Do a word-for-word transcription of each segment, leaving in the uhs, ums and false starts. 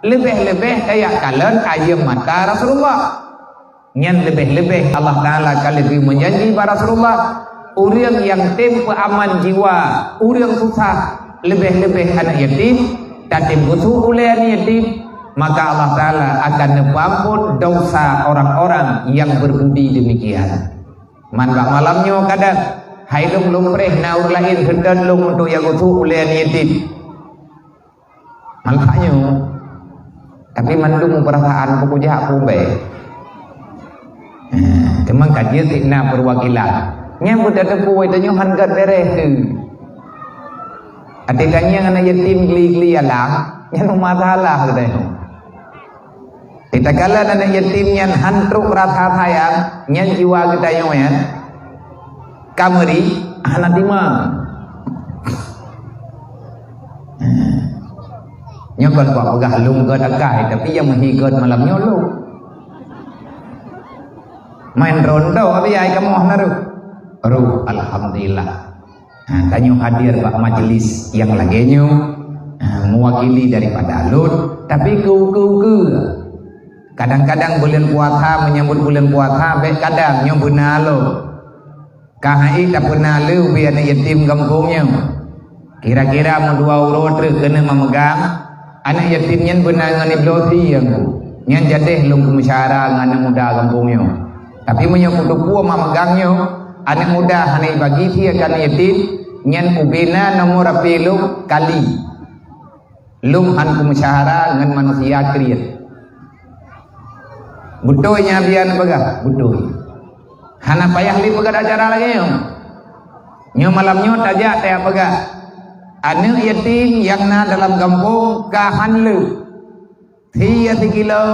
Leubeh-leubeh tajak kalon ayeuem mata Rasulullah. Nyan leubeh-leubeh Allah Taala ka lheueh meujanji bak Rasulullah, ureuëng nyang tem peuaman jiwa ureuëng susah, leubeh-leubeh aneuëk yatim, tatem geusu ulée aneuëk yatim, maka Allah Taala akan neupeuamphon desya orang-orang nyang beubudi demikian. Man bak malam nyoe kadang hai lôn lôn preh na ureuëng laén seutôt lôn untuk nyang geusu ulée aneuëk yatim. Malah nyoe. Tapi mandum peurasaan peuku jak peumbée. Teuma ka jeuet na peuwakilan. Nyang beuteupeue tanyoe han gét beureh tu. Até tanyoe aneuëk yatim geli-geli alang, nyan masalah geutanyoe. Titakalon aneuëk yatim nyan han trok rasa sayang, nyan jiwa geutanyoe nyan. Ka meuri hana timang. Nyoe kon kuat peugah lôn gét akai, tapi nyang meuhi gét malam nyoe lôn. Main ronto tapi ai kamoe na ruh. Ruh alhamdulillah. Ha, tanyoe hadir bak majlis nyang lagée nyoe, ha, mewakili daripada lôn, tapi keu-keu-keu. Kadang-kadang buleuen puasa, menyambut buleuen puasa, bék kadang nyoe beuna lom. Ka hai tapeuna lé ubé aneuëk yatim gampông nyoe. Kira-kira meudua uroe treuk keuneuk memegang, aneuëk yatim nyan beuna ngon ibloe sie nyan. Nyan jadeh lôn keumeusyara ngon aneuëk muda gampông nyoe. Tapi meunyoe kuteupue memegang nyoe, aneuëk muda hana ibagi sie keu aneuëk yatim, nyan ubé na nomor H P lôn kali. Lôn han keumeusyara ngon manusia kriet. Beutôi nyan bian peugah, beutôi. Hana payah lé peugah cara lagée nyoe. Nyoe malam nyoe tajak teupeugah. Aneuëk yatim nyang na dalam gampông ka han leuh. Sie sikilo,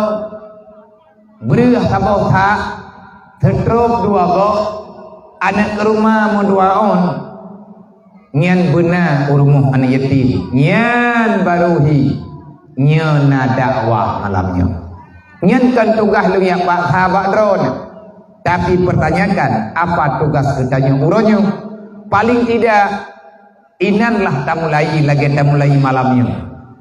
breueh saboh sak, seutrop dua boh, aneuëk keuruma meudua ôn, nyan beuna u rumoh aneuëk yatim. Nyan baru hi, nyoe na dakwah malam nyoe. Nyan kon tugaih lôn nyang paksa bak droeneuh. Tapi pertanyakan, apa tugas geutanyoe uroe nyoe? Paling tidak, inan lah tamulai lagée tamulai malam nyoe.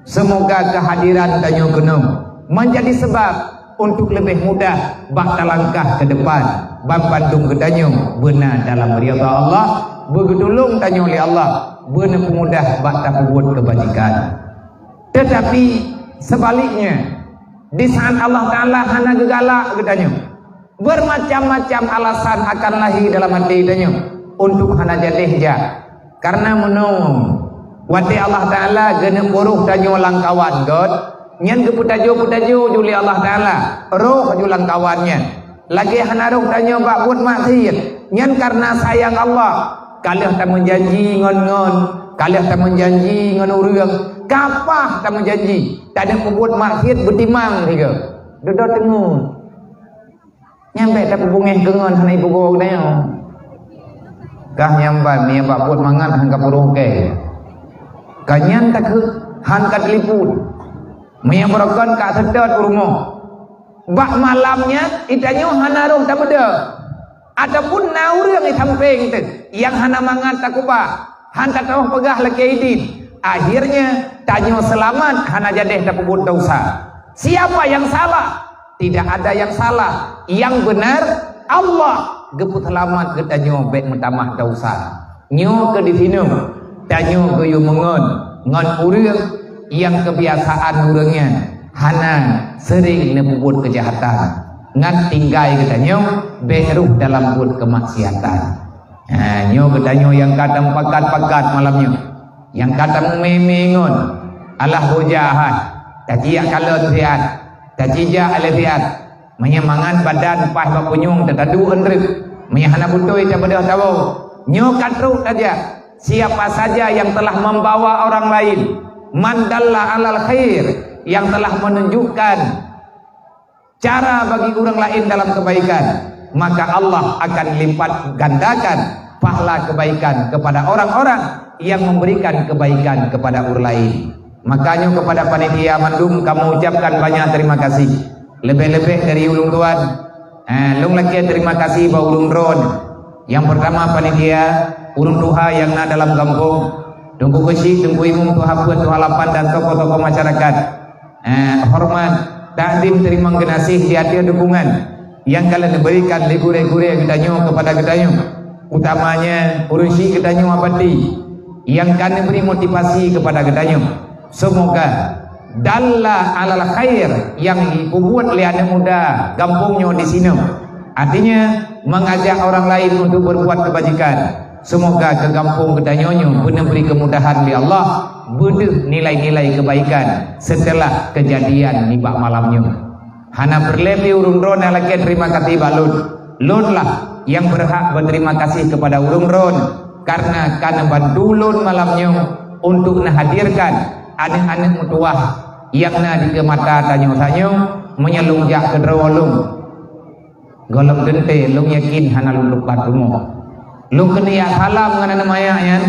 Semoga kehadiran tanyoe keunoe menjadi sebab untuk leubeh mudah bak talangkah ke depan. Ban bandum geutanyoe beuna dalam ridha Allah, beugeutulông tanyoe lé Allah, beuna peumudah bak tapeubuet keubajikan. Tetapi sebaliknya, di saat Allah Taala hana geugalak geutanyoe, bermacam-macam alasan akan lahé dalam até tanyoe untuk hana jadeh jak. Karena meunoe, watée Allah Taala geuneuk peuroh tanyoe lam kawan gét, nyan geupeutajô-peutajô ju lé Allah Taala, roh ju lam kawan nyan. Lagée hana roh tanyoe bak buet maksiet, nyan karena sayang Allah. Ka lheueh tameujanji ngon-ngon, ka lheueh tameujanji ngon ureuëng, ka paih tameujanji, taneuk peubuet maksiet beutimang sigoe. Dudoe teungeut. Nyan bék tapeubungéh keu ngon hana ipugoe geutanyoe. Kah nyang ban, meunyo bak buet mangat han ka peuroh kée. Ka nyan takheun han ka teuliput. Meunyo beureukan ka seutôt u rumoh. Bak malam nyan, geutanyoe hana roh tabeudôh. Ataupun na ureuëng di sampéng teuh nyang hana mangat takubah, han tatu'oh peugah lakée idin. Akhirnya, tanyoe seulamat hana jadeh tapeubuet desya. Siapa yang salah? Tidak ada yang salah. Yang benar, Allah geupeuseulamat geutanyoe bék meutamah desya. Nyoe keu di sinoe, tanyoe geuyue meungon ngon ureuëng nyang keubiasaan ureuëng nyan hana seuring neupeubuet keujahatan, ngat tinggai geutanyoe bék rôh dalam buet keumaksiatan. Ha, nyoe geutanyoe nyang ka tamupakat-pakat malam nyoe, nyang ka tamume-me ngon, alah boh jahat, taciyak kalon siat, tacijak lé siat, meunyo mangat badan paih bak punyueng tatadu eunreuk, meunyo hana beutôi tabeudôh tawoe. Nyoe ka trok tajak, siapa saja yang telah membawa orang lain, man dalla alal khair, yang telah menunjukkan cara bagi ureuëng laén dalam keubaikan, maka Allah akan lipat gandakan pahala keubaikan kepada orang-orang yang memberikan keubaikan kepada ureuëng laén. Makanya kepada panitia mandum kamoe ucapkan banyak terima kasih. Leubeh-leubeh dari ulôn tuan, eh, lôn lakée terima kasih bak ulôn droen. Yang pertama panitia, ureuëng tuha nyang na dalam gampông, Teungku Keuchik, Teungku Imum, Tuha Peuet, Tuha Lapan dan tokoh-tokoh masyarakat. eh, hormat, takzim, teurimong geunaséh di ateueh dukungan nyang ka lheueh neuberikan lé gurée-gurée geutanyoe keupada geutanyoe, utamanya ureuëng syiek geutanyoe Abati nyang ka neubri motivasi keupada geutanyoe. Seumoga dalla alal khair nyang jipeubuet lé aneuëk muda gampông nyoe di sinoe. Artinya, mengajak orang lain untuk berbuat kebajikan. Seumoga keu gampông geutanyoe nyoe beuneubri keumudahan lé Allah, beudeuh nilai-nilai keubaikan seuteulah keujadian nibak malam nyoe. Hana peureulée pih ureuëng droe nyang lakée teurimong gaséh bak lôn. Lôn lah nyang beurhak beuteurimong gaséh keupada ureuëng droe kareuna ka neubantu lôn malam nyoe untuk neuhadirkan aneuëk-aneuëk meutuwah nyang na dikeue mata tanyoe-tanyoe meunyoe lôn jak keudroe lôn. Gohlom teuntée lôn yakin hana lôn lupat rumoh. Lôn keuneuk jak salam ngon aneuëk manyak nyan,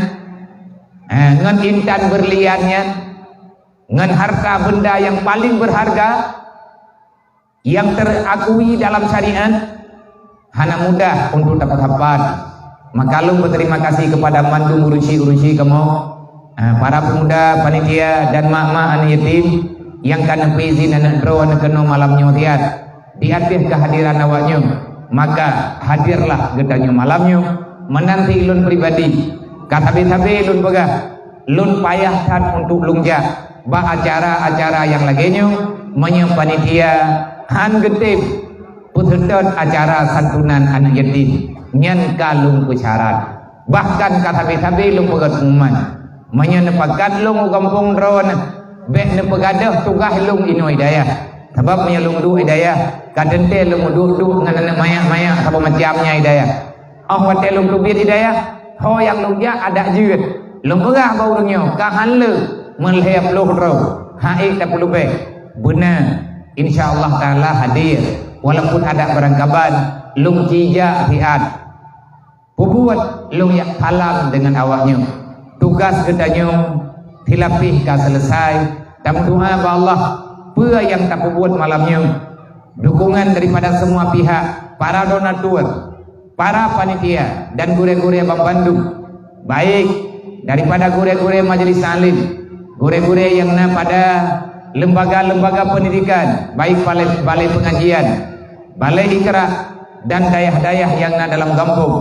eh, ngon intan beurlian nyan, ngon harta benda nyang paleng beurharga nyang teurakui dalam syariat, hana mudah untuk tapeusapat. Maka lôn beuteurimong gaséh keupada mandum ureuëng syiek-ureuëng syiek kamoe, eh, para peumuda, panitia, dan mak-mak aneuëk yatim nyang ka neupeuizin aneuëk droe keunoe malam nyoe siat. Di ateueh keuhadiran awak nyoe, maka hadirlah geutanyoe malam nyoe. Meunan cit lôn pribadi, ka sabe-sabe lôn peugah, lôn payah that untuk lôn jak bak acara-acara nyang lagée nyoe meunyoe panitia han geutem peuseutôt acara santunan aneuëk yatim. Nyan ka lôn peusyarat. Bahkan ka sabe-sabe lôn peugét pengumuman. Meunyoe neupakat lôn u gampông droe, bék neupeugadôh tugaih lôn inoe i dayah. Sabab meunyoe lôn duek i dayah, ka teuntée lôn duek-duek ngon aneuëk manyak-manyak saboh macam nyan i dayah. Óh watée lôn teubiet i dayah, ho nyang lôn jak adak jeuet. Lôn peugah bak ureuëng nyoe, ka han le meulhée ploh droe, han ék tapeuleubeh. Beuna, insya Allah Taala hadir. Walaupun adak beurangkaban, lôn ci jak siat. Peubuet lôn jak salam deungon awak nyoe. Tugaih geutanyoe silapéh ka seuleusai. Tameudoá bak Allah peue nyang tapeubuet malam nyoe. Dukungan daripada semua pihak, para donatur, para panitia, dan gurée-gurée banmandum, baik daripada gurée-gurée majelis taklim, gurée-gurée nyang na pada lembaga-lembaga pendidikan, baik balai, balai pengajian, balai ikra, dan dayah-dayah nyang na dalam gampông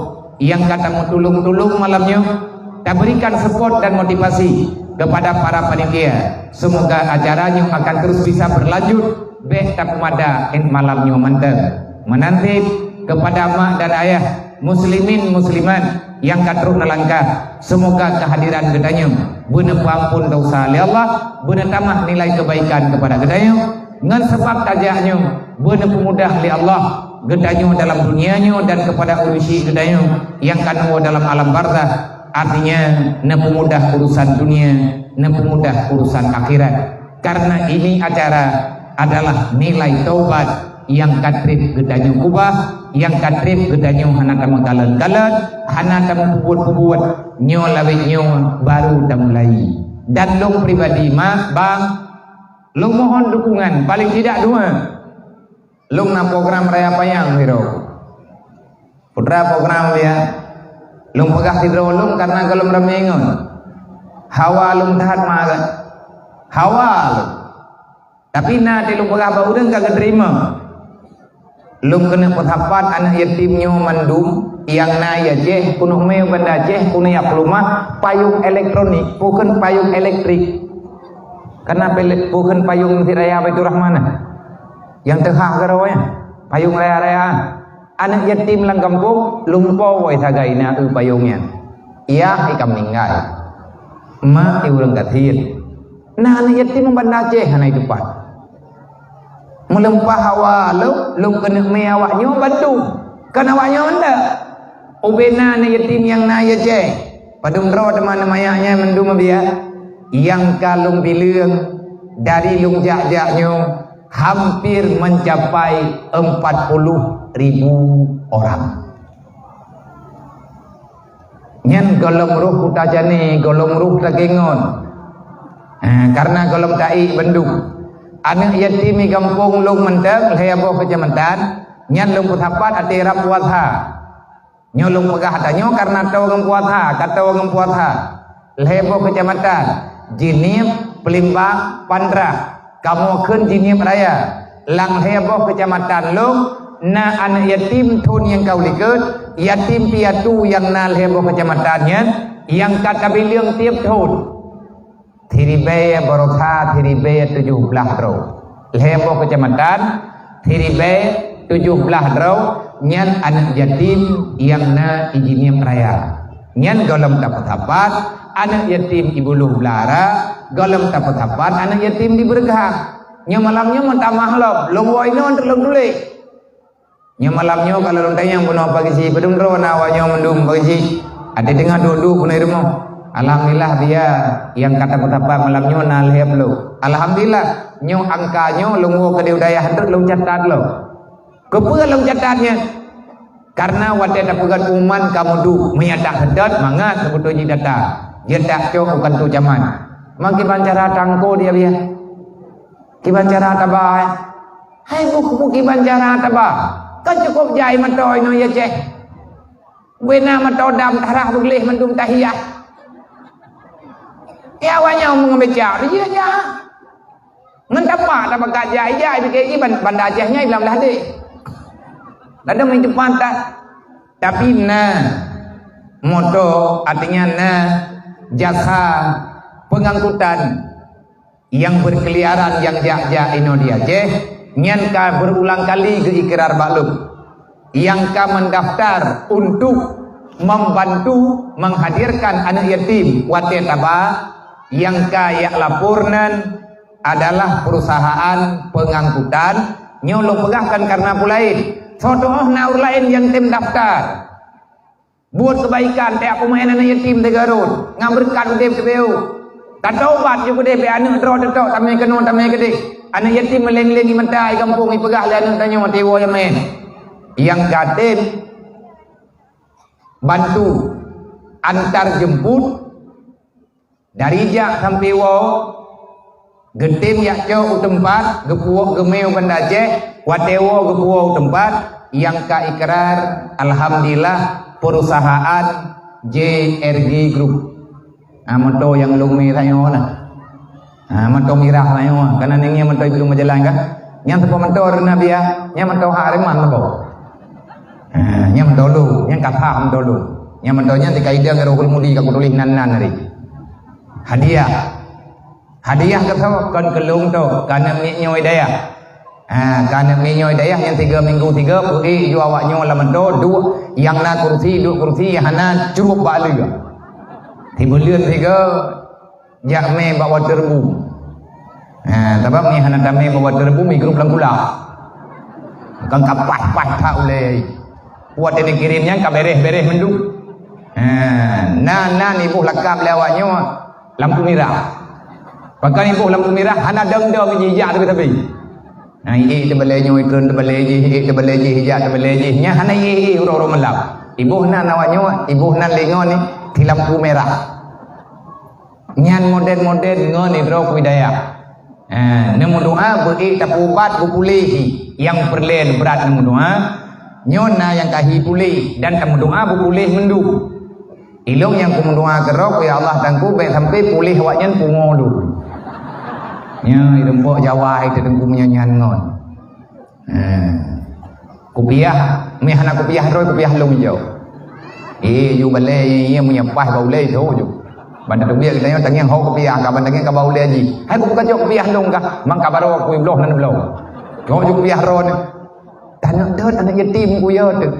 nyang ka tameutulông-tulông malam nyoe, taberikan support dan motivasi kepada para panitia. Semoga acara nyoe akan terus bisa berlanjut, bék tapeumada malam nyoe mantong. Meunan cit kepada mak dan ayah, muslimin muslimat nyang ka trok neulangkah, semoga kehadiran geutanyoe beuneupeuampon desya lé Allah, beuneutamah nilai kebaikan kepada geutanyoe. Ngon sabab tajak nyoe beuneupeumudah lé Allah geutanyoe dalam dunia nyoe dan kepada ureuëng syiek geutanyoe nyang ka neuwoe dalam alam barzakh, artinya neupeumudah urusan dunia, neupeumudah urusan akhirat. Karena ini acara adalah nilai taubat nyang ka treb geutanyoe keubah, nyang ka treb geutanyoe hana tameukalon-kalon, hana tameupubuet-pubuet, nyoe lawét nyoe baru tamulai. Dan lôn pribadi, mak, bang, lôn mohon dukungan, paling tidak dua. Lôn na program raya panyang sidroe. Peue teuma program nyan? Lôn peugah sidroe lôn karena gohlom ramé ngon. Hawa lôn that ma-, hawa lôn. Tapi na teuh lôn peugah bak ureuëng ka geuteurimong. Lôn keuneuk peusapat aneuëk yatim nyoe mandum nyang na i Aceh, keuneuk mé u Banda Aceh, keuneuk jak peuleumah payong elektronik, peue kheun payong elektrik. Kana pele-, peue kheun payong Masjid Raya Baiturrahman nyan? Nyang teuhah keudroe nyan, payong raya-raya. Aneuëk yatim lam gampông lumpoe sagai na eu payong nyan. Yah ka meuninggai. Mak i ureuëng gasien. Na aneuëk yatim u Banda Aceh hana itupat. Meuleumpah hawa lôn, lôn keuneuk mé awak nyoe bantu. Kan awak nyoe ndak? Ubena aneuëk yatim nyang na i Aceh. Padum droe teuma aneuëk manyak nyan mandum biya. Nyang ka lôn bileueng dari lôn jak-jak nyoe hampir mencapai empat puluh ribu orang. Nyan gohlom rôh kuta Jani, gohlom rôh tagengon. Eh, karena gohlom taék bandum. Aneuëk yatim i gampông lôn mantong lhée boh keucamatan, nyan lôn peusapat até rab puasa. Nyoe lôn peugah ata nyoe karena toe ngon puasa, ka toe ngon puasa. Lhée boh keucamatan, Jeunieb, Peulimbang, Pandrah, Kamoe kheun Jinieb Raya, lam lhée boh keucamatan lom na aneuëk yatim thon nyang ka u likot, yatim piatu nyang na lhée boh keucamatan nyan, nyang ka tabileueng tieb thon. Siribée baroesa siribée tujoh blaih droe. Lhée boh keucamatan, siribée tujoh blaih droe, nyan aneuëk yatim nyang na i Jinieb Raya. Nyan gohlom tapeusapat aneuëk yatim i Buloh Beulara, gohlom tapeusapat aneuëk yatim di Beureugang. Nyoe malam nyoe meutamah lom, lôn woe inoe treuk lôn tuléh. Nyoe malam nyoe ka lôn tanyong bunoe Pak Geuchik, padum droe na awak nyoe mandum Pak Geuchik? Até teungoh duek-duek bunoe rumoh. Alhamdulillah, biya nyang ka tapeusapat malam nyoe na lhée ploh. Alhamdulillah, nyoe angka nyoe lôn woe keudéh u dayah treuk lôn catat lom. Keupeue lôn catat nyan? Kareuna watée tapeugét pengumuman ka meuduek, meunyo tak seutôt mangat seubeutôi jih data. Jeuet tak cok u kanto camat. Mangkiban cara tangko dia biya. Kiban cara taba, eh? Hai buku kiban cara taba. Ka cukup jai mantong inoe ya ceh. Bena mantong dam tarah beugléh mandum tahiah. Ya awaknyan meungeubeucak, iya ja. Ngon tapak tabakat jai, jai bikée iban banda Aceh nyai lam dah deh. Ada main depan tak? Tapi na moto, artinya na jasa pengangkutan yang berkeliaran nyang jak-jak inoe di Aceh, nyan ka berulang kali geuikrar bak lôn. Nyang ka mendaftar untuk membantu menghadirkan aneuk yatim watée taba, nyang ka jak lapor nan adalah perusahaan pengangkutan. Nyoe lôn peugah kon kareuna peue laén. Soe teuh na ureuëng laén nyang tem daftar. Buet keubaikan, tajak peumeu'en aneuk yatim teuga rot, ngon beureukat udeb teubieu. Tataubat ju keudeh, bèk aneuk droe teutok tamé keunoe tamé keudeh. Aneuk yatim meuleng-leng i mata i gampông, ipeugah lé aneuk tanyoe watée iwoe jamén. Nyang ka tem bantu antar jemput, dari jak sampoe woe, geutem jak cok u teumpat, geupuwoe geumé u Banda Aceh, watée woe geupuwoe u teumpat, nyang ka ikrar, alhamdulillah, perusahaan J R G Group. Ha, moto nyang lôn mé tanyoe na. Ha, moto mirah tanyoe. Kana ningieng moto iblong meujalan ka. Nyang seupôt moto reuna biya, nyang moto hak reman leubo. Ha, nyang moto lôn, nyang ka pham moto lôn. Nyang moto nyan teuka idang Rohul Mudi ka kutuléh nan-nan tadi. Hadiah. Hadiah keu soe? Kon keu lôn tho, keu aneuk miet nyoe dayah. Ha, keu aneuk miet nyoe dayah nyang tiga minggu tiga, peuék ju awak nyoe lam moto, duek nyang na kursi, duek kursi, nyang hana curup bak leueh. Sibeuleuen sigoe jak mé bak waterboom. Ha, sabab nyang hana tamé bak waterboom, i grup lam kulah. Kon ka paih-paih that ulée. Watée neukirém nyan ka béréh-béréh mandum. Ha, na, na iboh lakab lé awak nyoe lampu mirah. Pakon iboh lampu mirah, hana dong-dong jih jak teubit-teubit. Ha, iék teubalée nyoe, ikreun teubalée jih, iék teubalée jih, ijak teubalée jih. Nyan hana iék-iék uroe-uroe malam. Iboh nan awak nyoe, iboh nan lé ngon ni, si lampu mirah. Nyan model-model ngon idroe keu dayah. Eh, neumeudoa beuék tapeuubat beupuléh hi. Nyang peureulée brat neumeudoa, nyoe na nyang ka hi puléh dan tameudoa beupuléh mandum. Ilong nyang kumeudoa keudroe, "Ya Allah, Teungku, bék sampai puléh awaknyan pungo lôn." Nyan, i rumpok Jawa, i teungku meunyan nyan ngon. Ha. Kupiah, meuhana kupiah droe, kupiah lôn jok. Eh, ju balée, ye, ye, meunyoe paih bak ulée, jok, jok. Ban teubiet geutanyoe tangieng ho kupiah, ka ban tangieng ka bak ulée jih. Hai, kupeugah jok kupiah lôn kah, mang ka baroe kui bloh nan bloh. Jok, jok kupiah droe ni. Taneuk dot aneuk yatim ku yo teuh.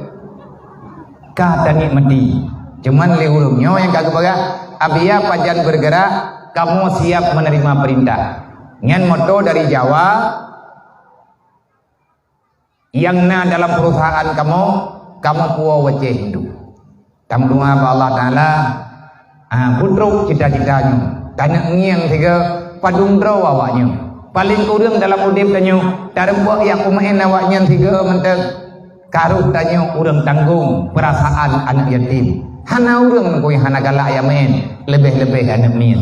Ka tanikmati. Cuman lé ureuëng nyoe nyang ka geupeugah, "Abiya pajan bergerak, kamoe siap menerima perintah." Nyan moto dari Jawa, nyang na dalam perusahaan kamoe, kamoe puwoe wacée hindu. Tameudoa bak Allah Taala, ah, beutrok cita-cita nyoe. Taneuk ngieng sigoe padum droe awak nyoe. Paleng kureueng dalam udeb tanyoe, tareubok jak peumeu'en awaknyan sigoe mantong. Karoh tanyoe ureuëng tanggong peurasaan aneuk yatim. Hana ureuëng kui hana galak jak meu'en, leubeh-leubeh aneuk miet.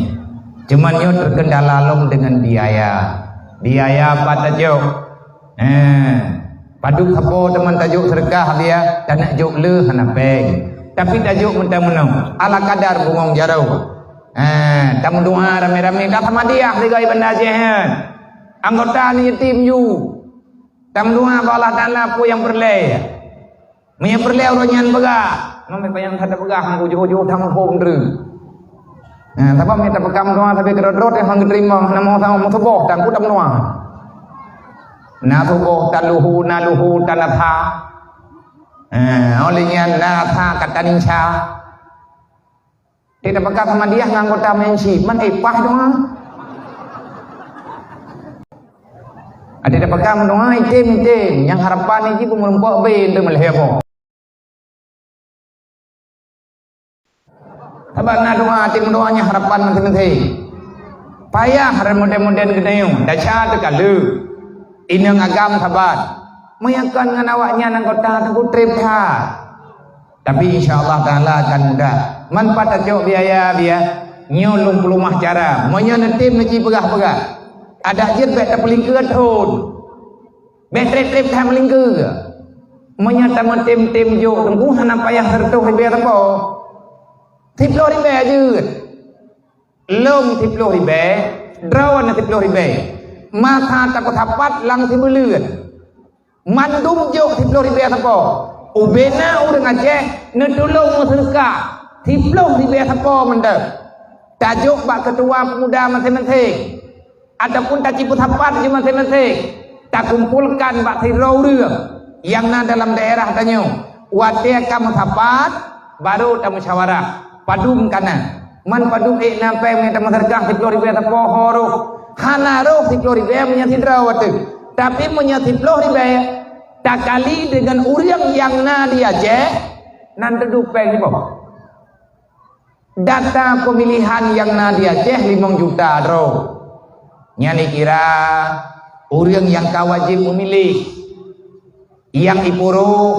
Cuman nyoe teukendala lom deungon biaya. Biaya pat tajok. Eh, padub sapo teuma tajok seudeukah biaya, taneuk jok le hana péng. Tapi tajok meuntang meunoe, ala kadar bungong jaroe. Eh, tameudoa ramé-ramé, ka sama diah sigoe i Banda Aceh nyan. Anggota aneuk yatim ju. Tameudoa bak Allah Taala peue nyang peureulée. Meunyoe peureulée uroe nyan peugah, meunan payah that peugah, ujoh-ujoh that muphom treuk. Nah, sabab meunyoe tapeugah meudoa sabe keudroe-droe, hana geuteurimong, hana meusaboh, teungku tameudoa. Na suboh taluhu, na luhu tanasa. Eh, óh lheueh nyan na sa ka taninsa. Di tapeugah sama dia ngon anggota mensi, man ipah doa. Ada tapeugah meudoa item-item, nyang harapan ni jih beumeurumpok be untuk meuleubeh boh. Sabab na doa, até meudoa nyan harapan maséng-maséng. Payah modern-modern geutanyoe, desya teuka le. Inong agam sabat. Meunyoe kon ngon awaknyan anggota teungku treb that. Tapi insya Allah Taala akan mudah. Man pat tacok biaya-biaya, nyoe lôn peulumah cara. Meunyoe neutem neuci peugah-peugah. Adak jeuet bék tapeulingkeue thon. Bék treb-treb that meulingkeue. Meunyoe tameutem-tem jok teungku hana payah sireutoh ribée sapo. Siploh ribée jeuet. Lom siploh ribée, droeneuh siploh ribée. Masa tapeusapat lam sibuleuen. Mandum jok siploh ribée sapo. Ubena ureuëng Aceh neutulông meuseudeukah siploh ribée sapo mantong. Tajok bak keutua peumuda maséng-maséng. Ataupun tacipeusapat di maséng-maséng, takumpolkan bak sidroe ureuëng nyang na dalam daerah tanyoe. Watée ka meusapat, baru tamusyawarah. Padum ka na. Man padum ék na péng meunyoe tameuseudeukah siploh ribée sapo ho roh. Hana roh siploh ribée meunyoe sidroe watée. Tapi meunyoe siploh ribée takali deungon ureuëng nyang na di Aceh, nan teuduek péng nibak. Data pemilihan nyang na di Aceh limong juta droe. Nyan dikira ureuëng nyang ka wajéb meumilih, nyang ipurôh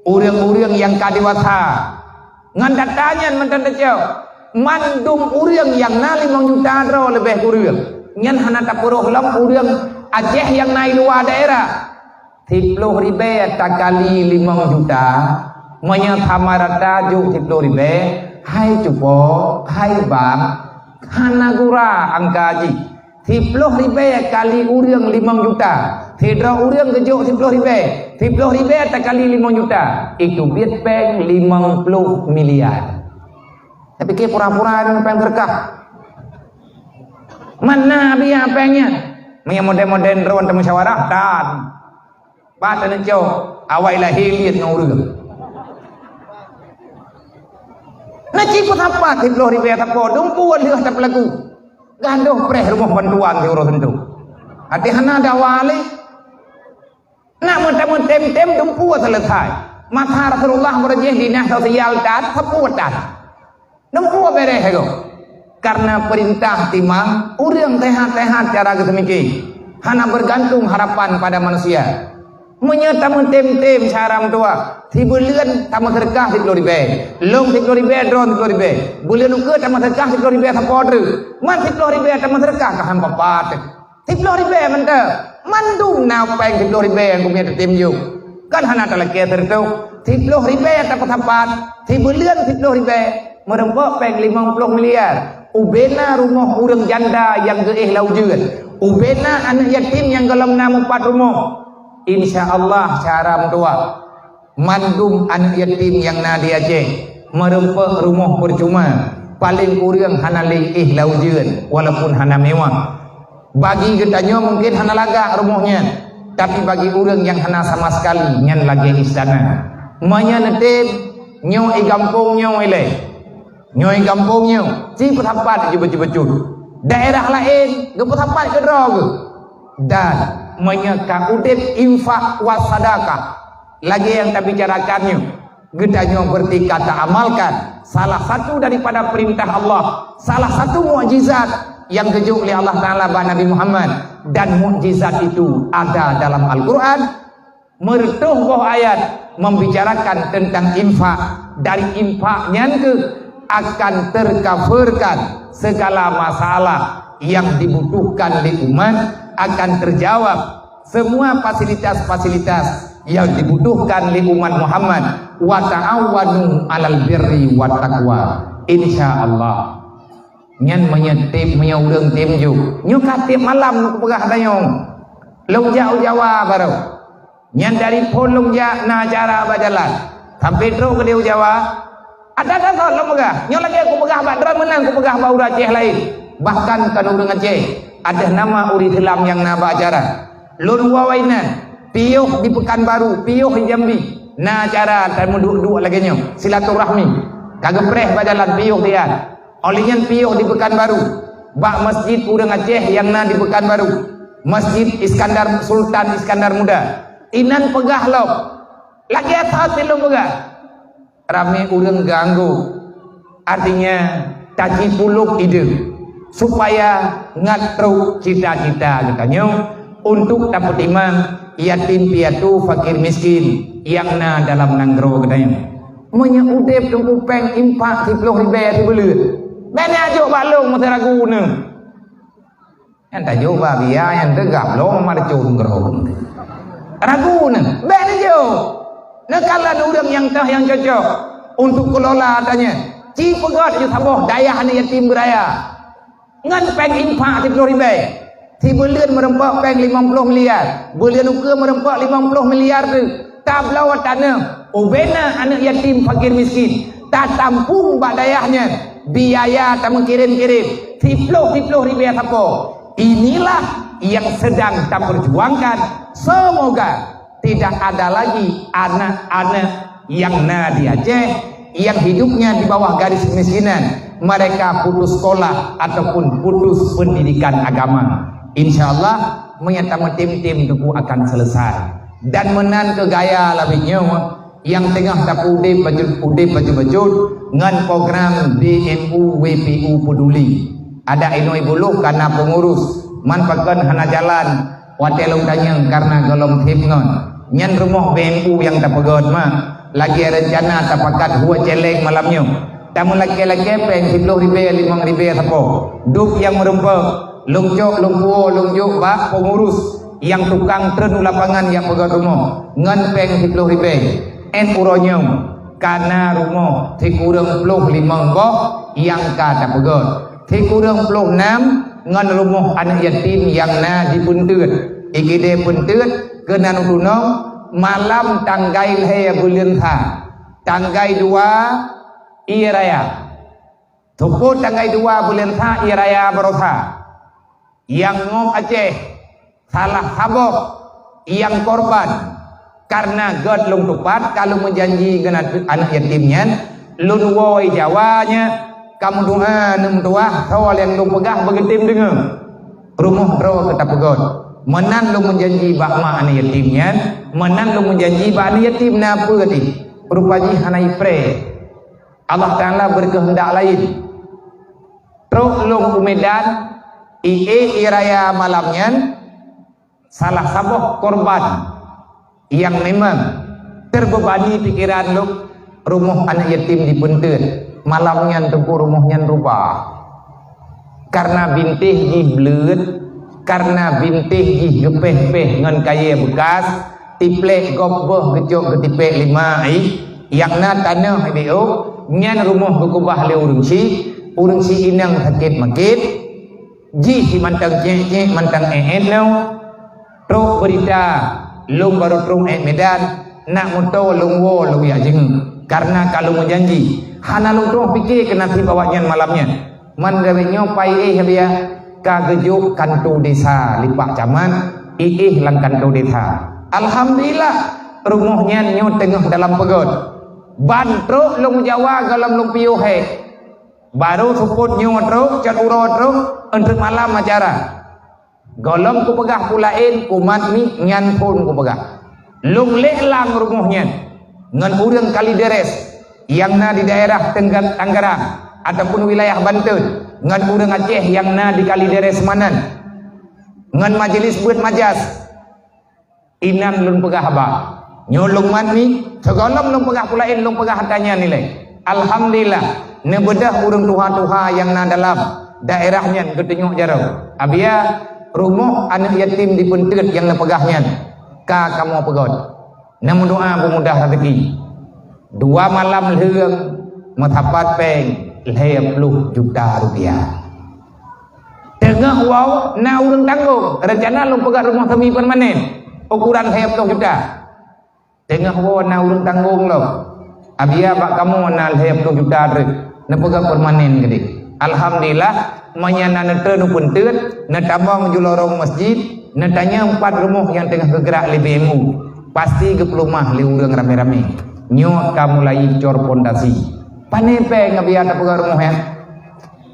ureuëng-ureuëng nyang ka dewasa. Ngon data nyan mantong teucok, mandum ureuëng nyang na limong juta droe leubeh kureueng. Nyan hana tapurôh lom ureuëng Aceh nyang na i luwa daerah. Siploh ribée takali limong juta, meunyoe sama rata jok siploh ribée, hai cupo, hai bang, hana gura angka jih. Siploh ribée kali ureuëng limong juta, sidroe ureuëng geujok siploh ribée, siploh ribée takali limong juta, itu biet péng limong ploh miliar. Tapi ke pura-pura ngon péng seudeukah. Mana biaya péng nyan? Meunyoe modern-modern droen tamusyawarah, tan. Pat teuneuk cok, awai lahé liet ngon ureuëng. Na cit peusapat siploh ribée sapo, dumpeue lheueh tapeulagu. Gadoh preh rumoh bantuan siuroe sintoh. Até hana dawa lé. Nak meutameutem-tem dumpeue seuleusai. Masa Rasulullah beureujeih dinah sosial that, sapeue that. Dumpeue bereh gob. Karena peurintah timang ureuëng sehat-sehat cara geuseumiké. Hana bergantung harapan pada manusia. Meunyoe tameutem-tem syara meutuwah, sibuleuen tameuseudeukah siploh ribée, lom siploh ribée, droen siploh ribée, buleuen ukeue tameuseudeukah siploh ribée sapo treuk, man siploh ribée tameuseudeukah ka han papat. Siploh ribée mantong, mandum na péng siploh ribée nyang keumiet tatem jok. Kan hana talakée sireutoh, siploh ribée tapeusapat, sibuleuen siploh ribée, meurumpok péng limong ploh miliar. Ubena rumoh ureuëng janda nyang geuéh lam ujeuen, ubena aneuëk yatim nyang gohlom na meupat rumoh. Insya Allah, syara meutuwah, mandum aneuëk yatim nyang na di Aceh meurumpok rumoh peucuma, paleng kureueng hana lé éh lam ujeuen, walaupun hana mewah. Bagi geutanyoe mungken hana lagak rumoh nyan, tapi bagi ureuëng nyang hana sama sekali, nyan lagée istana. Meunyoe neutem, nyoe i gampông nyoe ilée. Nyoe gampông nyoe, ci peusapat jeuet bacut-bacut. Daerah laén geupeusapat keudroe geuh. Dan meunyoe ka udeb infak wa sadakah, lagée nyang tabicarakan nyoe, geutanyoe berarti ka taamalkan salah satu daripada perintah Allah, salah satu mukjizat nyang geujok lé Allah Taala bak Nabi Muhammad, dan mukjizat itu ada dalam Al-Quran. Meureutoh boh ayat membicarakan tentang infak. Dari infak nyan keuh akan tercoverkan segala masalah yang dibutuhkan lé umat, akan terjawab semua fasilitas-fasilitas yang dibutuhkan lé umat Muhammad. Wa ta'awanu 'alal birri wat taqwa. Insya Allah. Nyan meunyoe tiep, meunyoe ureuëng tem ju. Nyoe ka tiep malam kupeugah tanyoe. Lôn jak u Jawa barô. Nyan dari phon lôn jak na acara bak jalan. Sampai trok keudéh u Jawa. Ada-ada thon lôn peugah. Nyoe lagée kupeugah bak droe meunan kupeugah bak ureuëng Aceh laén. Bahkan kon ureuëng Aceh. Ada nama ureuëng Islam nyang na bak acara. Lôn woe inan. Piôh di Pekanbaru, piôh di Jambi. Na acara tameuduek-duek lagée nyoe. Silaturahmi. Ka geupreh bak jalan piôh di an. Óh lheueh nyan piôh di Pekanbaru, bak masjid ureuëng Aceh nyang na di Pekanbaru, Masjid Iskandar, Sultan Iskandar Muda. Inan peugah lom, lagée that lôn peugah, ramé ureuëng geuanggô. Artinya, tacipulok idéh, supaya ngat trok cita-cita geutanyoe untuk tapeutimang yatim piatu, fakir miskin nyang na dalam nanggroe geutanyoe. Meunyoe udeb teungku péng infak siploh ribée sibuleuen, bék neujok bak lôn meusé ragu neuh. Nyang tajok bak biya nyang teugab lom marcon keureuhom. Ragu neuh, bék neujok. Neukalon ureuëng nyang toh nyang cocok untuk keulola tanyoe. Ci peugét ju saboh dayah aneuk yatim beuraya. Ngon péng infak siploh ribée. Sibuleuen meureumpok péng limong ploh miliar. Buleuen ukeue meureumpok limong ploh miliar teuh. Tabloe taneuh ubena aneuk yatim fakir miskin. Tatampung bak dayah nyan biaya tameukirém-kirém siploh-siploh ribée sapo. Inilah yang sedang taperjuangkan. Semoga tidak ada lagi anak-anak yang na di Aceh yang hidupnya di bawah garis kemiskinan, mereka putus sekolah ataupun putus pendidikan agama. Insya Allah, meunyo tameutem-tem teungku akan selesai. Dan meunan keu gaya labiet nyoe nyang teungoh tapeudeb bacut-udeb bacut-bacut ngon program B M U W P U Peduli. Adak inoe buluh kana pengurus, man pakon hana jalan, watée lôn tanyong karena gohlom seb ngon. Nyan rumoh B M U nyang tapeugét mak. Lagée reuncana tapakat hue céléng malam nyoe. Tameulakée-lakée péng siploh ribée limong ribée sapo. Duek nyang meureumpok, lôn cok lôn puwoe lôn jok bak pengurus nyang tukang treun u lapangan nyang peugét rumoh ngon péng siploh ribée. Ét uroe nyoe kana rumoh sikureueng ploh limong boh nyang ka tapeugét. Sikureueng ploh nam ngon rumoh aneuk yatim nyang na di Peunteut. Igede Peunteut keunan u tunong malam tanggai lhée buleuen sa, tanggai dua Ie Raya. Teupôt tanggai dua buleuen sa Ie Raya barosa. Nyang ngok Aceh salah saboh nyang korban. Karena gét lôn tupat ka lôn meujanji ngon aneuk yatim nyan, lôn woe Jawa nyan ka meudoa neumeutuah soe nyang lôn peugah beugeutem deungoe. Rumoh droe ka tapeugét. Meunan lôn meujanji bak mak aneuk yatim nyan, meunan lôn meujanji bak aneuk yatim na peue teuh. Rupa jih hana ipreh. Allah Taala beukeuheundak laén. Trok lôn u Medan, ié raya malam nyan, salah saboh korban nyang memang teubebani pikeran lôn, rumoh aneuk yatim di Peunteut. Malam nyan teungku rumoh nyan rubah. Karena bintéh jih bleuet, karena bintéh jih geupéh-péh ngon kayée beukas, tiplek gob boh geucok geutipek lima ih, nyang na tanoh ibeuk, nyan rumoh geukeubah lé ureuëng syiek, ureuëng syiek inong sakét makét, jih mantong cék-cék mantong éh-éh nyoe. Trok beurita, lôn barô trok ék Medan, nak meutoe lôn woe lôn jak jingeuet. Karena ka lôn meujanji, hana lôn troh pike keu naseb awaknyan malam nyan. Man gawét nyoe pai éh biya ka geujok kanto desa lipak camat, iéh lam kanto desa. Alhamdulillah, rumoh nyan nyoe teungoh dalam peugét. Ban trok lôn Jawa gohlom lôn piôh hék. Barô seupôt nyoe trok, cot uroe trok, eunteuk malam acara. Gohlom kupeugah peue laén, kumat miet nyan phon kupeugah. Lôn lék lang rumoh nyan ngon ureuëng Kalideres nyang na di daerah Tengga-, Tanggerang ataupun wilayah Banten, ngon ureuëng Aceh nyang na di Kalideres manan, ngon majelis beuet majas. Inan lôn peugah haba. Nyoe lôn mat miet, sigohlom lôn peugah peue laén, lôn peugah ata nyan ilée. Alhamdulillah, neubeudôh ureuëng tuha-tuha nyang na dalam daerah nyan geutunyok jaroe. Abiya rumoh aneuk yatim di Peunteut nyang neupeugah nyan ka kamoe peugét. Neumeudoa beumudah raseuki. Dua malam lheueng meusapat péng lhée ploh juta rupiah. Teungoh woe na ureuëng tanggong, reuncana lôn peugöt rumoh semi permanen, ukuran lhèe ploh juta. Teungoh woe na ureuëng tanggong lom. Abiya bak kamoe na lhèe ploh juta treuk, neupeugöt permanen keudeh. Alhamdulillah, meunyo na neutreun u peunteut, neutamong ju lorong masjid, neutanyong pat rumoh nyang teungoh geugrak lé B M U, pasti geupeuleumah lé ureuëng ramé-ramé. Nyoe ka mulai cor pondasi. Pane péng abiya tapeugöt rumoh nyan?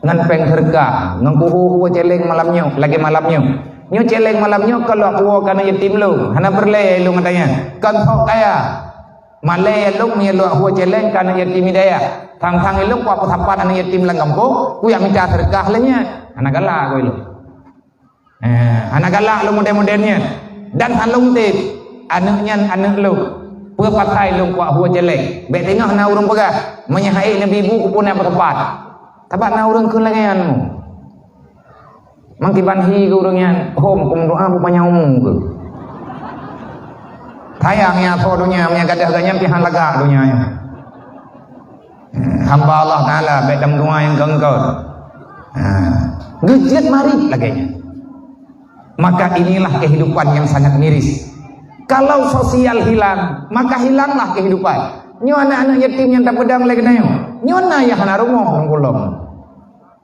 Ngon péng seudeukah, ngon kuhu-kuhu céléng malam nyoe, lagèe malam nyoe. Nyoe céléng malam nyoe kon lôn kuhu keu aneuk yatim lôn, hana peureulèe lôn gata nyan. Kon sok kaya. Malèe lôn meunyo lôn kuhu céléng keu aneuk yatim hidayah. Sang-sang lôn kuat peusapat aneuk yatim lam gampông, kujak mita seudeukah lé nyan. Hana galak keu lôn. Eh, hana galak lôn model-model nyan. Dan hana lôn teb, aneuk nyan aneuk lôn. Peue pasai lôn kuat kuhu céléng? Bèk teungoh na ureuëng peugah, meunyo han ék neubi bu keupeue na peusapat. Sabab na ureuëng kheun lagèe nyan. Mang kiban hi keu ureuëng nyan, hom, keu meudoa beupanyang umu keu. Sayang nyan asoe donya, meunyo gadôh geuh nyan pih han lagak donya nyan. Hamba Allah Taala, bèk tameudoa nyang keu-keu. Ha. Geujeuet marit lagèe nyan. Maka inilah kehidupan yang sangat miris. Kalau sosial hilang, maka hilanglah kehidupan. Nyoe aneuk-aneuk yatim nyang tapeudong lé geutanyoe. Nyoe na nyang hana rumoh lam golom.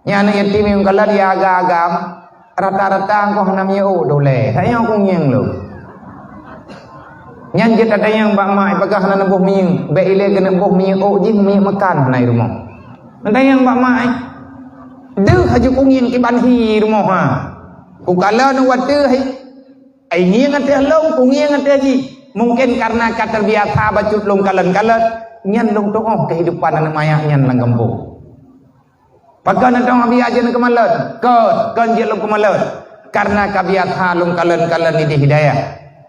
Nyan aneuk yatim nyang kalon ya agam-agam, rata-rata engkoh hana minyeuk ôk dolèe. Tanyoe kungieng lom. Nyan jeuet tatanyong bak mak, ipeugah hana neuboh minyeuk, bèk ilèe keuneuk boh minyeuk ôk jih, minyeuk makan hana i rumoh. Neutanyong bak mak, deuh laju kungieng kiban hi rumoh ha. Kukalon watèe hai, ai ngieng ateueh lôn, kungieng ateueh jih. Mungken karena ka terbiasa bacut lôn kalon-kalon, nyan lôn tuoh kehidupan aneuk manyak nyan lam gampông. Pakon neutong Abiya jeuet keumalon? Kon, kon jeuet lôn keumalon. Karena ka biasa lôn kalon-kalon idéh hidayah.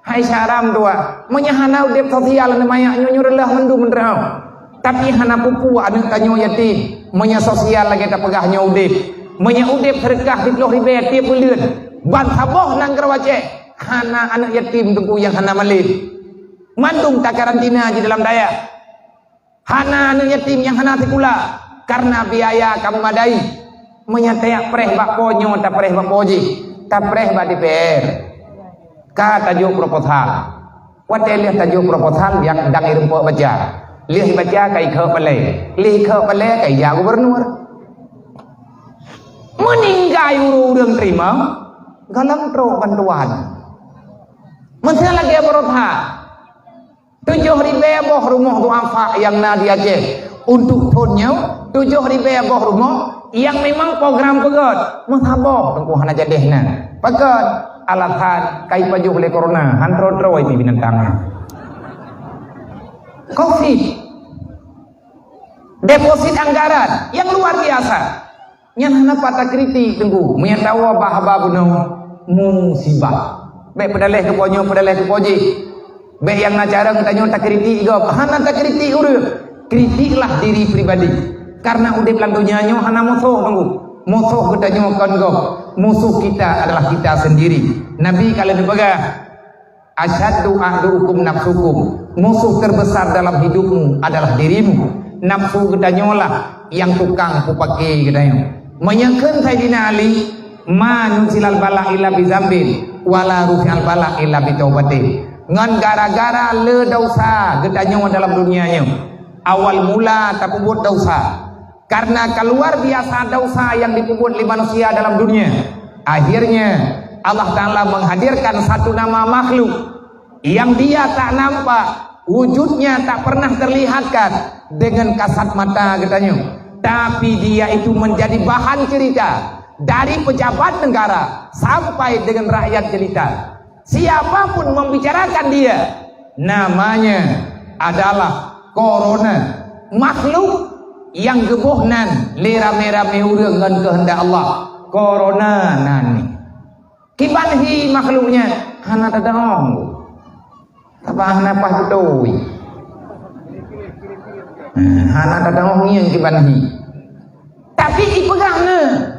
Hai syaram dua, meunyo hana udeb sosial aneuk manyak nyoe, nyoe reuloh mandum meunteureuh. Tapi hana peue-peue aneuk tanyoe yatim. Meunyo sosial lagèe tapeugah nyoe udeb. Meunyo udeb seudeukah siplôh ribèe tiep buleuen. Ban saboh nanggroe Aceh hana aneuk yatim teungku nyang hana malem. Mandum takarantina di dalam dayah. Hana aneuk yatim nyang hana sikula karena biaya ka meumadai. Meunyo tajak preh bak po nyoe, tapreh bak po jih, tapreh bak D P R. Ka tajok proposal. Watèe lheueh tajok proposal, biak dang ireumpok baca. Lheueh baca ka ikheuk palèe. Lheueh ikheuk palèe ka ijak gubernur. Meuninggai ureueng-ureueng teurimong, gohlom trok bantuan. Meuseu lagèe baroe that. Tujoh ribèe boh rumoh duafa nyang na di Aceh. Untuk thon nyoe, tujoh ribèe boh rumoh nyang memang program peugöt. Meusaboh teungku hana jadeh na. Pakon? Alasan ka ipajoh lé corona, han troe-troe ibi binatang nyan. Covid. Deposit anggaran yang luar biasa. Nyan hana pat takritik teungku. Meunyo tawoe bak haba bunoe musibah. Bèk peudaleh keu po nyoe, peudaleh keu po jih. Bèk nyang na carông tanyoe takritik gob. Hana takritik ureueng. Kritiklah diri pribadi. Karena udeb lam donya nyoe hana musoh teungku. Musoh geutanyoe kon gob. Musuh kita adalah kita sendiri. Nabi ka lheueh geupeugah, "Asyaddu aduukum nafsukum." Musuh terbesar dalam hidupmu adalah dirimu. Nafsu geutanyoe lah nyang tukang peupake geutanyoe. Meunyo kheun Saidina Ali, "Ma nuzilal bala illa bi zambin, wala rufi'al bala illa bi taubatin." Ngon gara-gara le dosa geutanyoe dalam dunia nyoe. Awal mula tapeubuet dosa. Karena ka luar biasa dosa nyang jipeubuet lé manusia dalam dunia. Akhirnya, Allah Ta'ala menghadirkan satu nama makhluk yang dia tak nampak, wujudnya tak pernah terlihatkan dengan kasat mata geutanyoe. Tapi dia itu menjadi bahan cerita dari pejabat negara sampai dengan rakyat jelita. Siapapun membicarakan dia, namanya adalah corona. Makhluk nyang geuboh nan lé ramé-ramé ureueng ngon keuheundak Allah. Corona nan nyan. Kiban hi makhluk nyan hana tadong. Sabab hana paih beutôi. Hmm, hana tadong ngieng kiban hi. Tapi ipeugah na,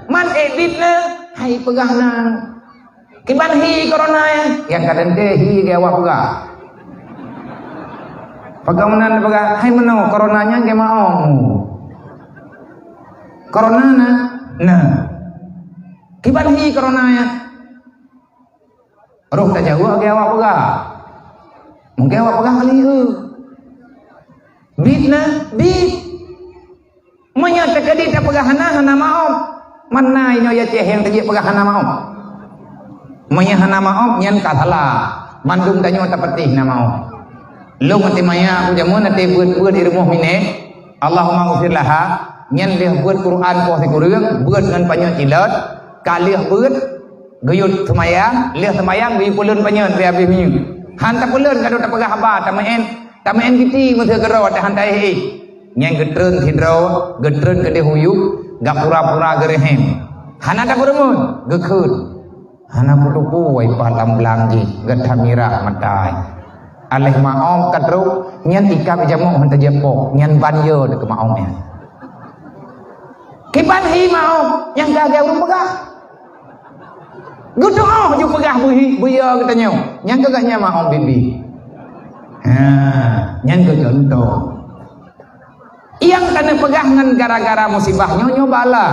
man ék biet na, hai ipeugah na. Kiban hi corona nyan, nyang ka teuntèe hi geuh awak peugah. Pakon meunan peugah, hai meunoe corona nyan geuh maong. Corona na? Na. Kiban hi corona nyan? Roh tajaweueb lagèe awak peugah. Mungken awak peugah kali, eh. Bit na, bit. Meunyoe teukeudi tapeugah hana, hana maoh. Mana inoe ya ceh nyang teujeuet peugah hana maoh? Meunyoe hana maoh, nyan ka salah. Mandum tanyoe tapatéh hana maoh. Lôn até maya, aku jameun até beuet-beuet di rumoh miné. Allahumma ghfir laha. Nyan lheueh beuet Quran poh sikureueng, beuet ngon panyöt cilot, ka lheueh beuet, geuyue seumayang, lheueh seumayang geuyue peuleuen panyöt lé abéh minyeuk. Han tapeuleuen ka dok tapeugah haba, tameu'en, tameu'en giti meuseu keudroe teuh han taéh-éh. Nyan geutreun sidroe, geutreun keudeh u yup, gapura-pura geureuhem. Hana tapeureumeun, geukheun. Hana kutupeue ipat lam blang jih, gata mirah mata. Aléh maoh ka trok, nyan ikab jamok han tajak poh, nyan ban yo deukeu maoh nyan. Kiban hi maoh nyang ka geuh ureueng peugah. Geutuoh ju peugah beuhi, beuyo geutanyoe. Nyang keu geuhnyan maoh bibi. Ha, nyang keu contoh. Nyang ka neupeugah ngon gara-gara musibah nyoe, nyoe bala.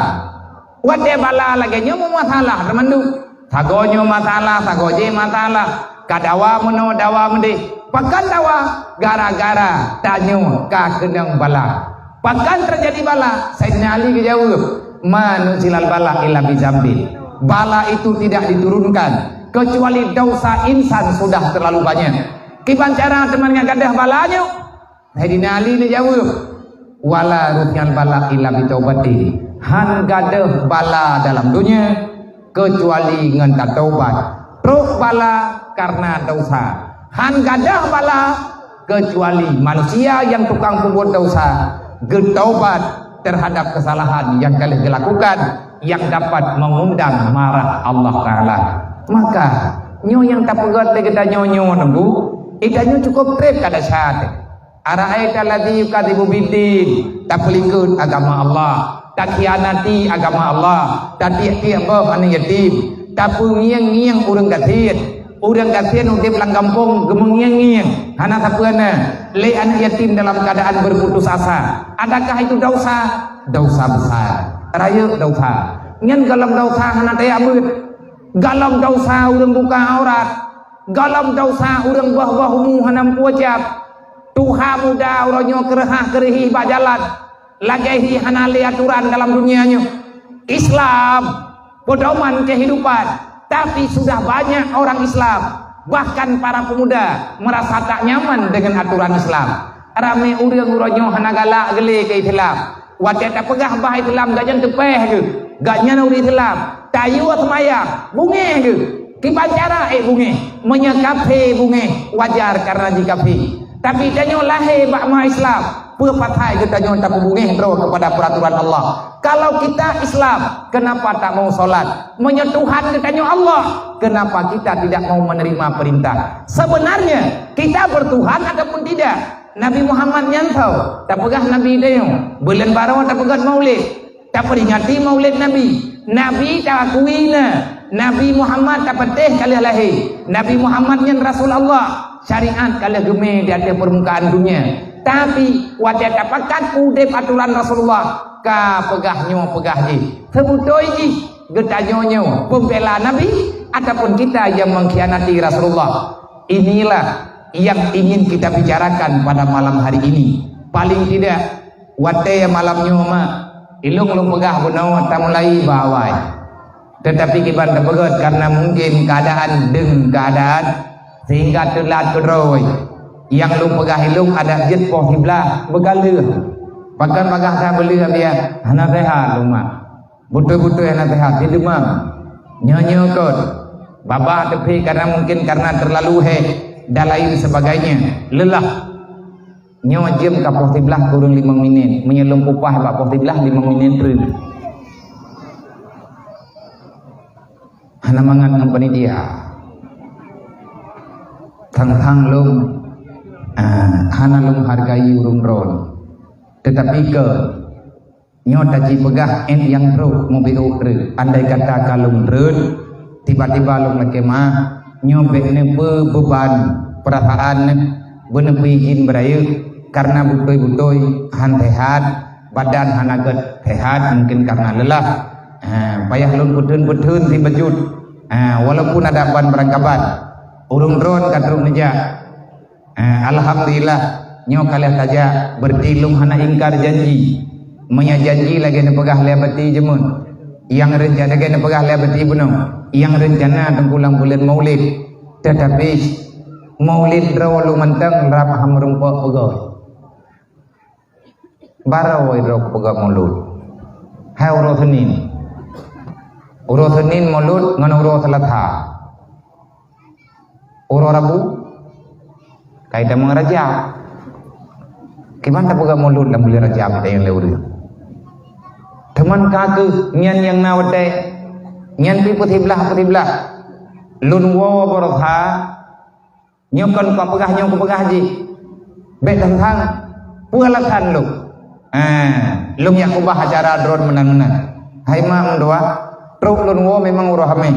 Watèe bala lagèe nyoe meumasalah teumandum. Sagoe nyoe masalah, sagoe jéh masalah. Ka dawa meunoe, dawa meudéh. Pakon dawa? Gara-gara tanyoe ka keunong bala. Pakon teujadi bala? Saidina Ali geujaweueb, "Ma nuzilal bala illa bizambin." Bala itu tidak diturunkan kecuali dosa insan sudah terlalu banyak. Kiban cara teuma nyang gadôh bala nyoe? Saidina Ali neujaweueb, "Wala rufi'al bala illa bitaubatin." Han gadôh bala dalam dunia keucuali ngon tataubat. Trok bala kareuna dosa. Han gadôh bala keucuali manusia nyang tukang peubuet dosa geutaubat terhadap kesalahan nyang ka lheueh geulakukan nyang dapat mengundang marah Allah Taala. Maka, nyoe nyang tapeugét lé geutanyoe nyoe teungku, geutanyoe cukup treb ka desya teuh. Ara'aita alladzi yukadzibu biddin, tapeulikot agama Allah, takhianati agama Allah, tatiek-tiek boh aneuk yatim, tapeungieng-ngieng ureueng gasien. Ureueng gasien udeb lam gampông geumeungieng-ngieng, hana sapeue na, lé aneuk yatim dalam keuadaan berputus asa. Adakah itu dosa? Dosa besar. Rayeuk dosa. Nyan golom dosa hana tajak beuet. Golom dosa ureueng buka aurat. Golom dosa ureueng boh-boh umu hana meupucap. Tuha muda uroe nyoe keureuhah keureuhi bak jalan, lagèe hi hana lé atoran dalam dunia nyoe. Islam pedoman kehidupan, tapi sudah banyak orang Islam, bahkan para pemuda merasa tak nyaman dengan aturan Islam. Ramé ureueng uroe nyoe hana galak geulé keu Islam. Watèe tapeugah bah Islam, gobnyan teupèh geuh. Gobnyan ureueng Islam. Tayue seumayang, beungèh geuh. Kiban cara ék beungèh. Meunyoe kafé beungèh, wajar kareuna jikafé. Tapi tanyoe lahé bak ma Islam, peue pasai geutanyoe tapeubeungèh droe keupada peuraturan Allah? Kalau kita Islam, kenapa tak mau sholat? Meunyoe Tuhan geutanyoe Allah, kenapa kita tidak mau menerima perintah? Sebenarnya, kita bertuhan ataupun tidak? Nabi Muhammad nyan soe? Tapeugah Nabi tanyoe. Buleuen baroe tapeugét Maulid. Taperingati Maulid Nabi. Nabi taakui na. Nabi Muhammad tapatéh ka lheueh lahé. Nabi Muhammad nyan Rasul Allah. Syariat ka lheueh geumé di ateueh peurmukaan dunia. Tapi, watèe tapakat udeb atoran Rasulullah, ka peugah nyoe peugah jih. Seubeutôi jih, geutanyoe nyoe peumbela Nabi ataupun kita nyang mengkhianati Rasulullah? Inilah yang ingin kita bicarakan pada malam hari ini. Paling tidak, watèe malam nyoe mak, ilôn lôn peugah bunoe tamulai bak awai. Tetapi kiban tapeugét karena mungkin keadaan deungon keadaan sehingga teulat keudroe. Nyang lôn peugah ilôn adak jeuet poh siblaih beugaleuh. Pakon bagah that beuleuh biah hana sehat lôn mak. Beutôi-beutôi hana sehat, sideumam. Nyoe-nyoe kot. Babah teupie karena mungkin karena terlalu hék dan lain sebagainya. Lelah. Nyoe jeuem ka poh siblaih kureueng limong minét. Meunyoe lôn peupah bak poh siblaih limong minét treun. Hana mangat ngon panitia. Thang-thang lôn, ah, hana lôn hargai ureueng droen. Tetapi keu Nyoe taci peugah ék nyang trok meubiôh treuk. Andai kata ka lôn treun, tiba-tiba lôn lakée meu'ah, nyoe bék neubeubeban peurasaan neuh, beuneubri idhin beurayeuk, kareuna beutôi-beutôi han sehat, badan hana gét sehat, mungken kareuna leulah. Ha, payah lôn peutheun-peutheun si bacut. Ha, walaupun ada ban beurangkaban. Ureuëng droen ka trok neujak. Ha, alhamdulillah, nyoe ka lheueh tajak, berarti lôn hana ingkar janji. Meunyoe janji lagée neupeugah lé Abati Jeumon, nyang reuncana lagée neupeugah lé Abati Bunoe, nyang reuncana teungku lam buleuen Maulid. Teutapi Maulid droe lôn mantong rab han meurumpok peugah. Barô droe kupeugah Maulud. Hai uroe Senin. Uroe Senin Maulud ngon uroe Selasa. Uroe Rabu kai tamong Rajab. Kiban tapeugah Maulud lam buleuen Rajab, tanyoe lé ureuëng. Teuma ka kheueh nyan nyang na watée, nyan pih peusiblah-peusiblah. Lôn woe baroesa, nyoe kon kupeugah, nyoe kupeugah jih. Bék teuntang, peue alasan lôn? Ah, lôn jak keubah acara droen meunan-meunan. Hai mak meutuah, trok lôn woe memang uroe Hameh.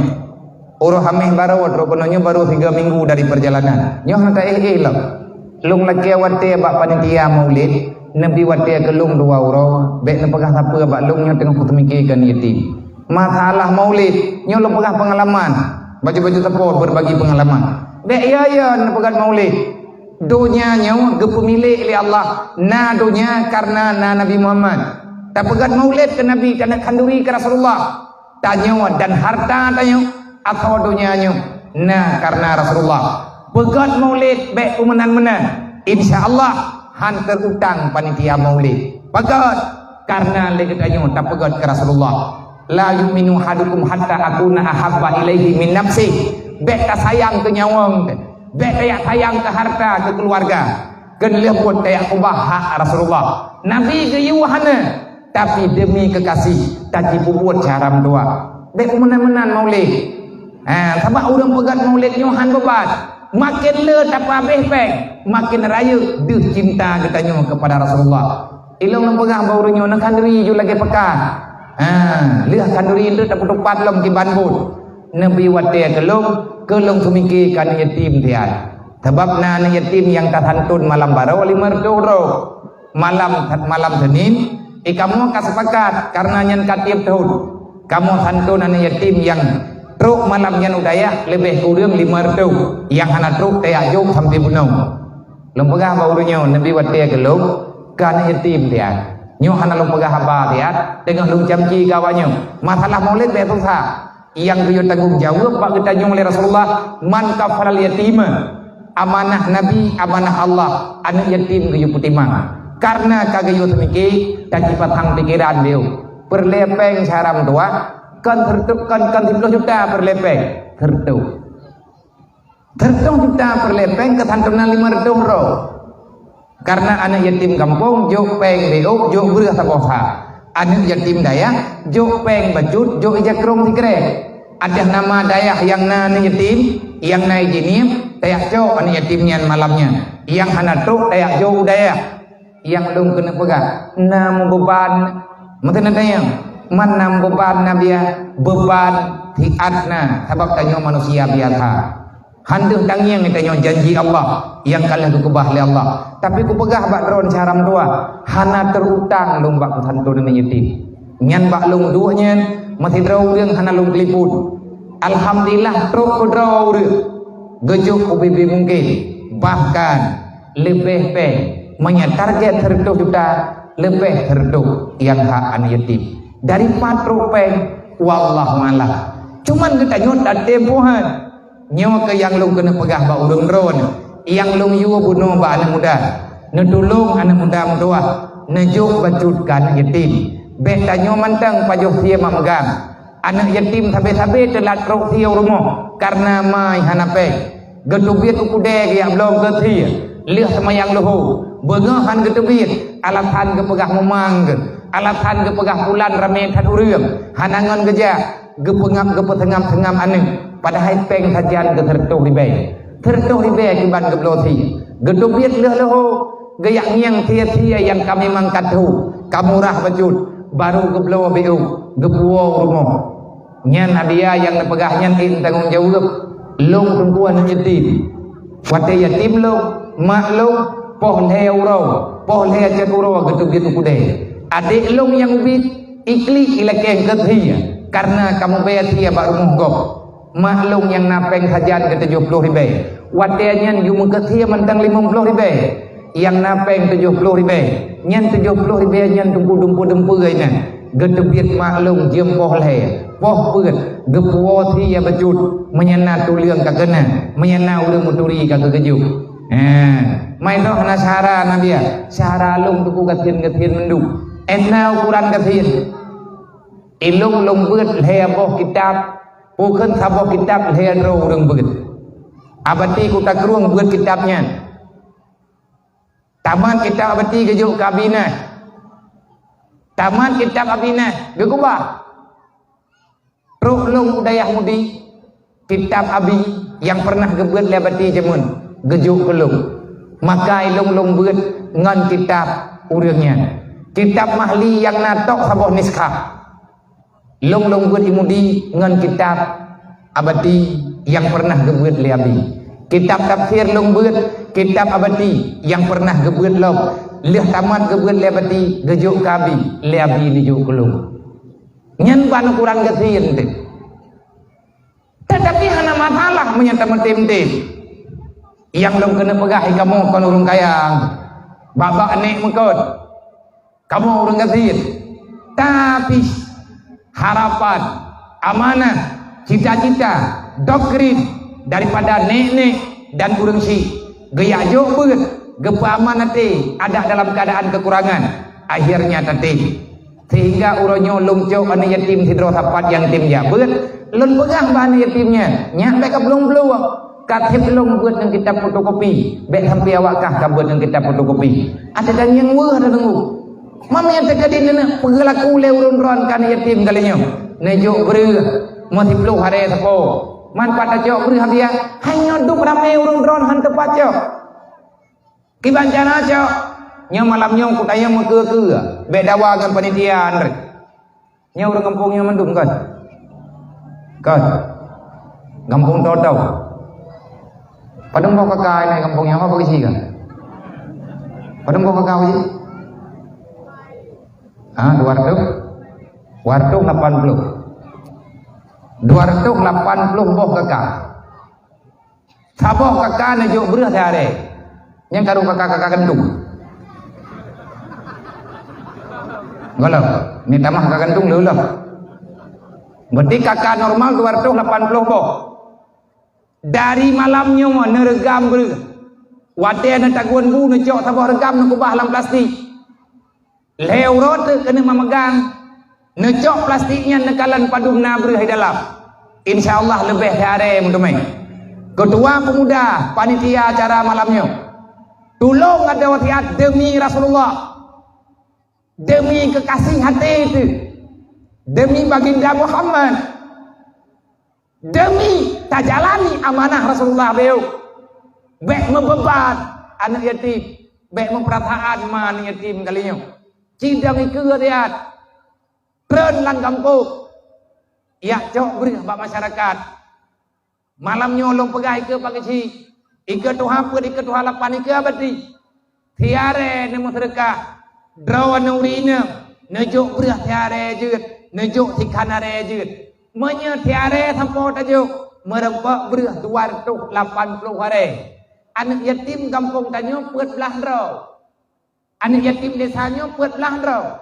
Uroe Hameh barô trok keunoe, nyoe barô tiga minggu dari perjalanan. Nyoe hana taéh-éh lom. Lôn lakée watée bak panitia Maulid, neubi watée keu lôn dua uroe, bék neupeugah sapeue bak lôn, nyoe teungoh kuteumike keu aneuk yatim. Masalah Maulid, nyoe lôn peugah peungalaman. Bacut-bacut sapo berbagi peungalaman. Bék ya-ya neupeugah Maulid. Donya nyoe geupeumilék lé Allah. Na donya kareuna na Nabi Muhammad. Tapeugét Maulid keu Nabi, taneuk khanduri keu Rasulullah. Tanyoe dan harta tanyoe atau donya nyoe na kareuna Rasulullah. Peugét Maulid bék peumeunan-meunan. Insya Allah han teututang panitia Maulid. Peugét kareuna lé geutanyoe tapeugét keu Rasulullah. "La yu'minu ahadukum hatta akuna ahabba ilaihi min nafsih." Bék tasayang keu nyawöng, bék tajak sayang keu harta, keu keuluwarga, keu lheueh buet tajak keubah hak Rasulullah. Nabi geuyue hana, tapi demi keukasih tajipubuet cara meutuah. Bék peumeunan-meunan Maulid. Ha, sabab ureuëng peugét Maulid nyoe han beubat. Maken le tapeuhabéh péng, maken rayeuk deuh cinta geutanyoe keupada Rasulullah. Ilôn lôn peugah bak ureuëng nyoe, neukhanduri ju lagée peuka. Ha, lheueh khanduri nteuk tapeutupat lom kiban buet. Neubi watée keu lôn, keu lôn seumike keu aneuk yatim siat. Sabab na aneuk yatim nyang tasanton malam barô lima reutôh droe. Malam, malam Senin, eh, kamoe ka sepakat kareuna nyan ka tieb thon. Kamoe santon aneuk yatim nyang trok malam nyan u dayah leubeh kureueng lima reutôh, nyang hana trok tajak jok sampoe bunoe. Lôn peugah bak ureuëng nyoe, neubi watée keu lôn, keu aneuk yatim siat. Nyoe hana lôn peugah haba siat, teungoh lôn camci keu awaknyoe. Masalah Maulid bék susah. Nyang geuyue tanggong jaweueb bak geutanyoe lé Rasulullah, "Man kafalal yatima." Amanah Nabi, amanah Allah, aneuk yatim geuyue peutimang. Kareuna ka geuyue seumike, tajipasang pikeran beu. Peureulée péng cara meutuah, kon seureutôh, kon, kon siplôh juta peureulée péng. Seureutôh. Seureutôh juta peureulée péng keu santunan lima reutôh droe. Kareuna aneuk yatim gampông jok péng beu, jok breueh saboh sa. Aneuk yatim dayah jok péng bacut, jok ija krông sikrek. Ateueh nama dayah nyang na aneuk yatim, nyang na ijih ngieng, tajak cok aneuk yatim nyan malam nyan. Nyang hana trok tajak jok u dayah. Nyang lôn keuneuk peugah, na meubeuban. Meuteun na tanyong, man na meubeuban na biya? Beuban siat na, sabab tanyoe manusia biasa. Han deuh tangieng tanyoe janji Allah nyang ka lheueh geukeubah lé Allah. Tapi kupeugah bak droen cara meutuah, hana teurutang lôn bak peusanton aneuk yatim. Nyan bak lôn duek nyan, meusidroe ureuëng hana lôn telepon. Alhamdulillah, trok keudroe ureuëng geujok ubé-bé mungken. Bahkan leubeh péng, meunyoe target seureutôh juta, leubeh seureutôh nyang hak aneuk yatim. Dari pat trok péng, wallahu a'lam. Cuman geutanyoe tatem Tuhan. Nyoe keuh nyang lôn keuneuk peugah bak ureuëng droen, nyang lôn yue bunoe bak aneuk muda. Neutulông aneuk muda meutuah, neujok bacut keu aneuk yatim. Bék tanyoe mantong pajoh sie mak meugang. Aneuk yatim sabe-sabe teulat trok sie u rumoh kareuna ma hana péng. Geuteubiet u keudè geujak bloe geusie, lheueh seumayang luho. Beungoh han geuteubiet, alasan geupeugah mumang geuh, alasan geupeugah bulan ramé that ureuëng, hana ngon geujak. Geupeungab, geupeuseungab-seungab aneuk, padahai péng sajan keu seureutôh ribée. Seureutôh ribée kiban geubloe sie. Geuteubiet lheueh luho, geujak ngieng sie-sie nyang ka memang ka tho, ka murah bacut, barô geubloe beu, geupuwoe u rumoh. Nyan hadiah nyang neupeugah nyan ék tanggong jaweueb. Lôn teungku aneuk yatim. Watée yatim lôn, mak lôn, poh lhée uroe, poh lhée cot uroe geuteubiet u keudè. Adék lôn nyang ubit, iklik ilakée geusie. Kareuna kamoe bèe sie bak rumoh gob, mak lôn nyang na péng sajan keu tujoh ploh ribèe. Watèe nyan yue meukeue sie mantong limong ploh ribèe, nyang na péng tujoh ploh ribèe. Nyan tujoh ploh ribèe nyan dumpeue-dumpeue dumpeue inan. Geuteubiet mak lôn jeuem poh lhèe, poh peuet, geupuwoe sie bacut, meunyan na tuleueng ka keunan, meunyan na ureueng meuturi ka geukeujok. Hèe, mai soe hana syahara na biya, syahara lôn teungku gasien-gasien mandum. Éh na ukuran gasien. Ilôn lôn beuet lhèe boh kitab, peue kheun saboh kitab lhèe droe ureueng beuet. Abati kutakrueng beuet kitab nyan. Tamat kitab Abati geujok keu Abi Nah. Tamat kitab Abi Nah, geukeubah. Trok lôn u dayah Mudi, kitab Abi nyang peureunah geubeuet lé Abati jameun, geujok keu lôn. Maka ilôn lôn beuet ngon kitab ureueng nyan. Kitab Mahli nyang na tok saboh niskah. Lôn lôn beuet i Mudi ngon kitab Abati nyang peureunah geubeuet lé Abi. Kitab tafsir lôn beuet, kitab Abati nyang peureunah geubeuet lom. Lheueh tamat geubeuet lé Abati, geujok keu Abi, lé Abi neujok keu lôn. Nyan ban ukuran gasien teuh. Teutapi hana masalah meunyoe tameutem-tem. Nyang lôn keuneuk peugah, kamoe kon ureueng kaya. Babah aneuk meukot. Kamoe ureueng gasien. Tapi harapan, amanah, cita-cita, doktrin daripada nek-nek dan ureueng syik geujak jok beuet, geupeuaman até, adak dalam keuadaan keukurangan, akhirnya tatem. Sehingga uroe nyoe lôn cok aneuk yatim sidroe sapat nyang tem jak beuet, lôn peugah bak aneuk yatim nyan, "Nyak bèk ka blueng-blueng, ka sép lôn beuet ngon kitab fotokopi, bèk sampoe awak kah ka beuet ngon kitab fotokopi." Até dan nyang weueh ada tunggu. Mam nyang teuka di nenek peurlaku lé ureueng droe ka aneuk yatim kali nyoe. Neujok breueh, meusiplôh haré sapo. Man pat tacok breueh abiya, hai nyoe duek ramé ureueng droe han teupat cok. Kiban cara cok, nyoe malam nyoe kutanyong meukeue-keue, bèk dawa ngon panitia Andre. Nyoe ureueng gampông nyoe mandum kon? Kon. Gampông Toto. Padum boh kaka inai gampông nyoe, apa isi kan? Padum boh kaka uji? Ah, dua ratus. Dua ratus lapan puluh. Dua ratus lapan puluh boh kaka. Saboh kaka neujok breueh siharé. Nyang karu kaka-kaka kandung. Gohlom, ni tamah kaka kandung leuh lom. Berarti kaka normal dua ratus lapan puluh boh. Dari malam nyoe neureugam breueh. Watèe neutagun bu neucok saboh reugam neukeubah lam plastik. Lhèe uroe teuk keuneuk mameugang, neucok plastik nyan neukalon padum na breueh di dalam. Insya Allah leubeh siharé meuteumé. Ketua pemuda panitia acara malam nyoe, tulông adoe wasiat demi Rasulullah, demi kekasih hati itu, demi Baginda Muhammad. Demi tajalani amanah Rasulullah beu, bèk meubeuban aneuk yatim, bèk meupeurasaan ma aneuk yatim kali nyoe. Cidong ikeue riat, treun lam gampông, jak cok breueh bak masyarakat. Malam nyoe lôn peugah ikeue pagisi, ikeue tuha peuet, ikeue tuha lapan, ikeue abadi. Siharé neumeuseudeukah, droe neuuri inong, neujok breueh siharé jeuet, neujok sikhan haré jeuet. Meunyoe siharé sampoe tajok, meurumpok breueh dua ratus lapan puluh haré. Aneuk yatim gampông tanyoe peuet blaih droe. Aneuk yatim desa nyoe peuet blaih droe.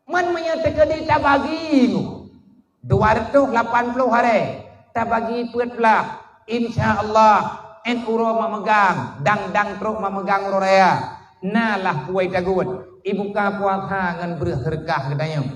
Man meunyoe teukeudi tabagi, dua ratus lapan puluh haré, tabagi peuet blaih, insya Allah, 'et uroe mameugang, dang-dang trok mameugang uroe raya, na lah kuwai tagut, ibuka puasa ngon breueh seudeukah geutanyoe.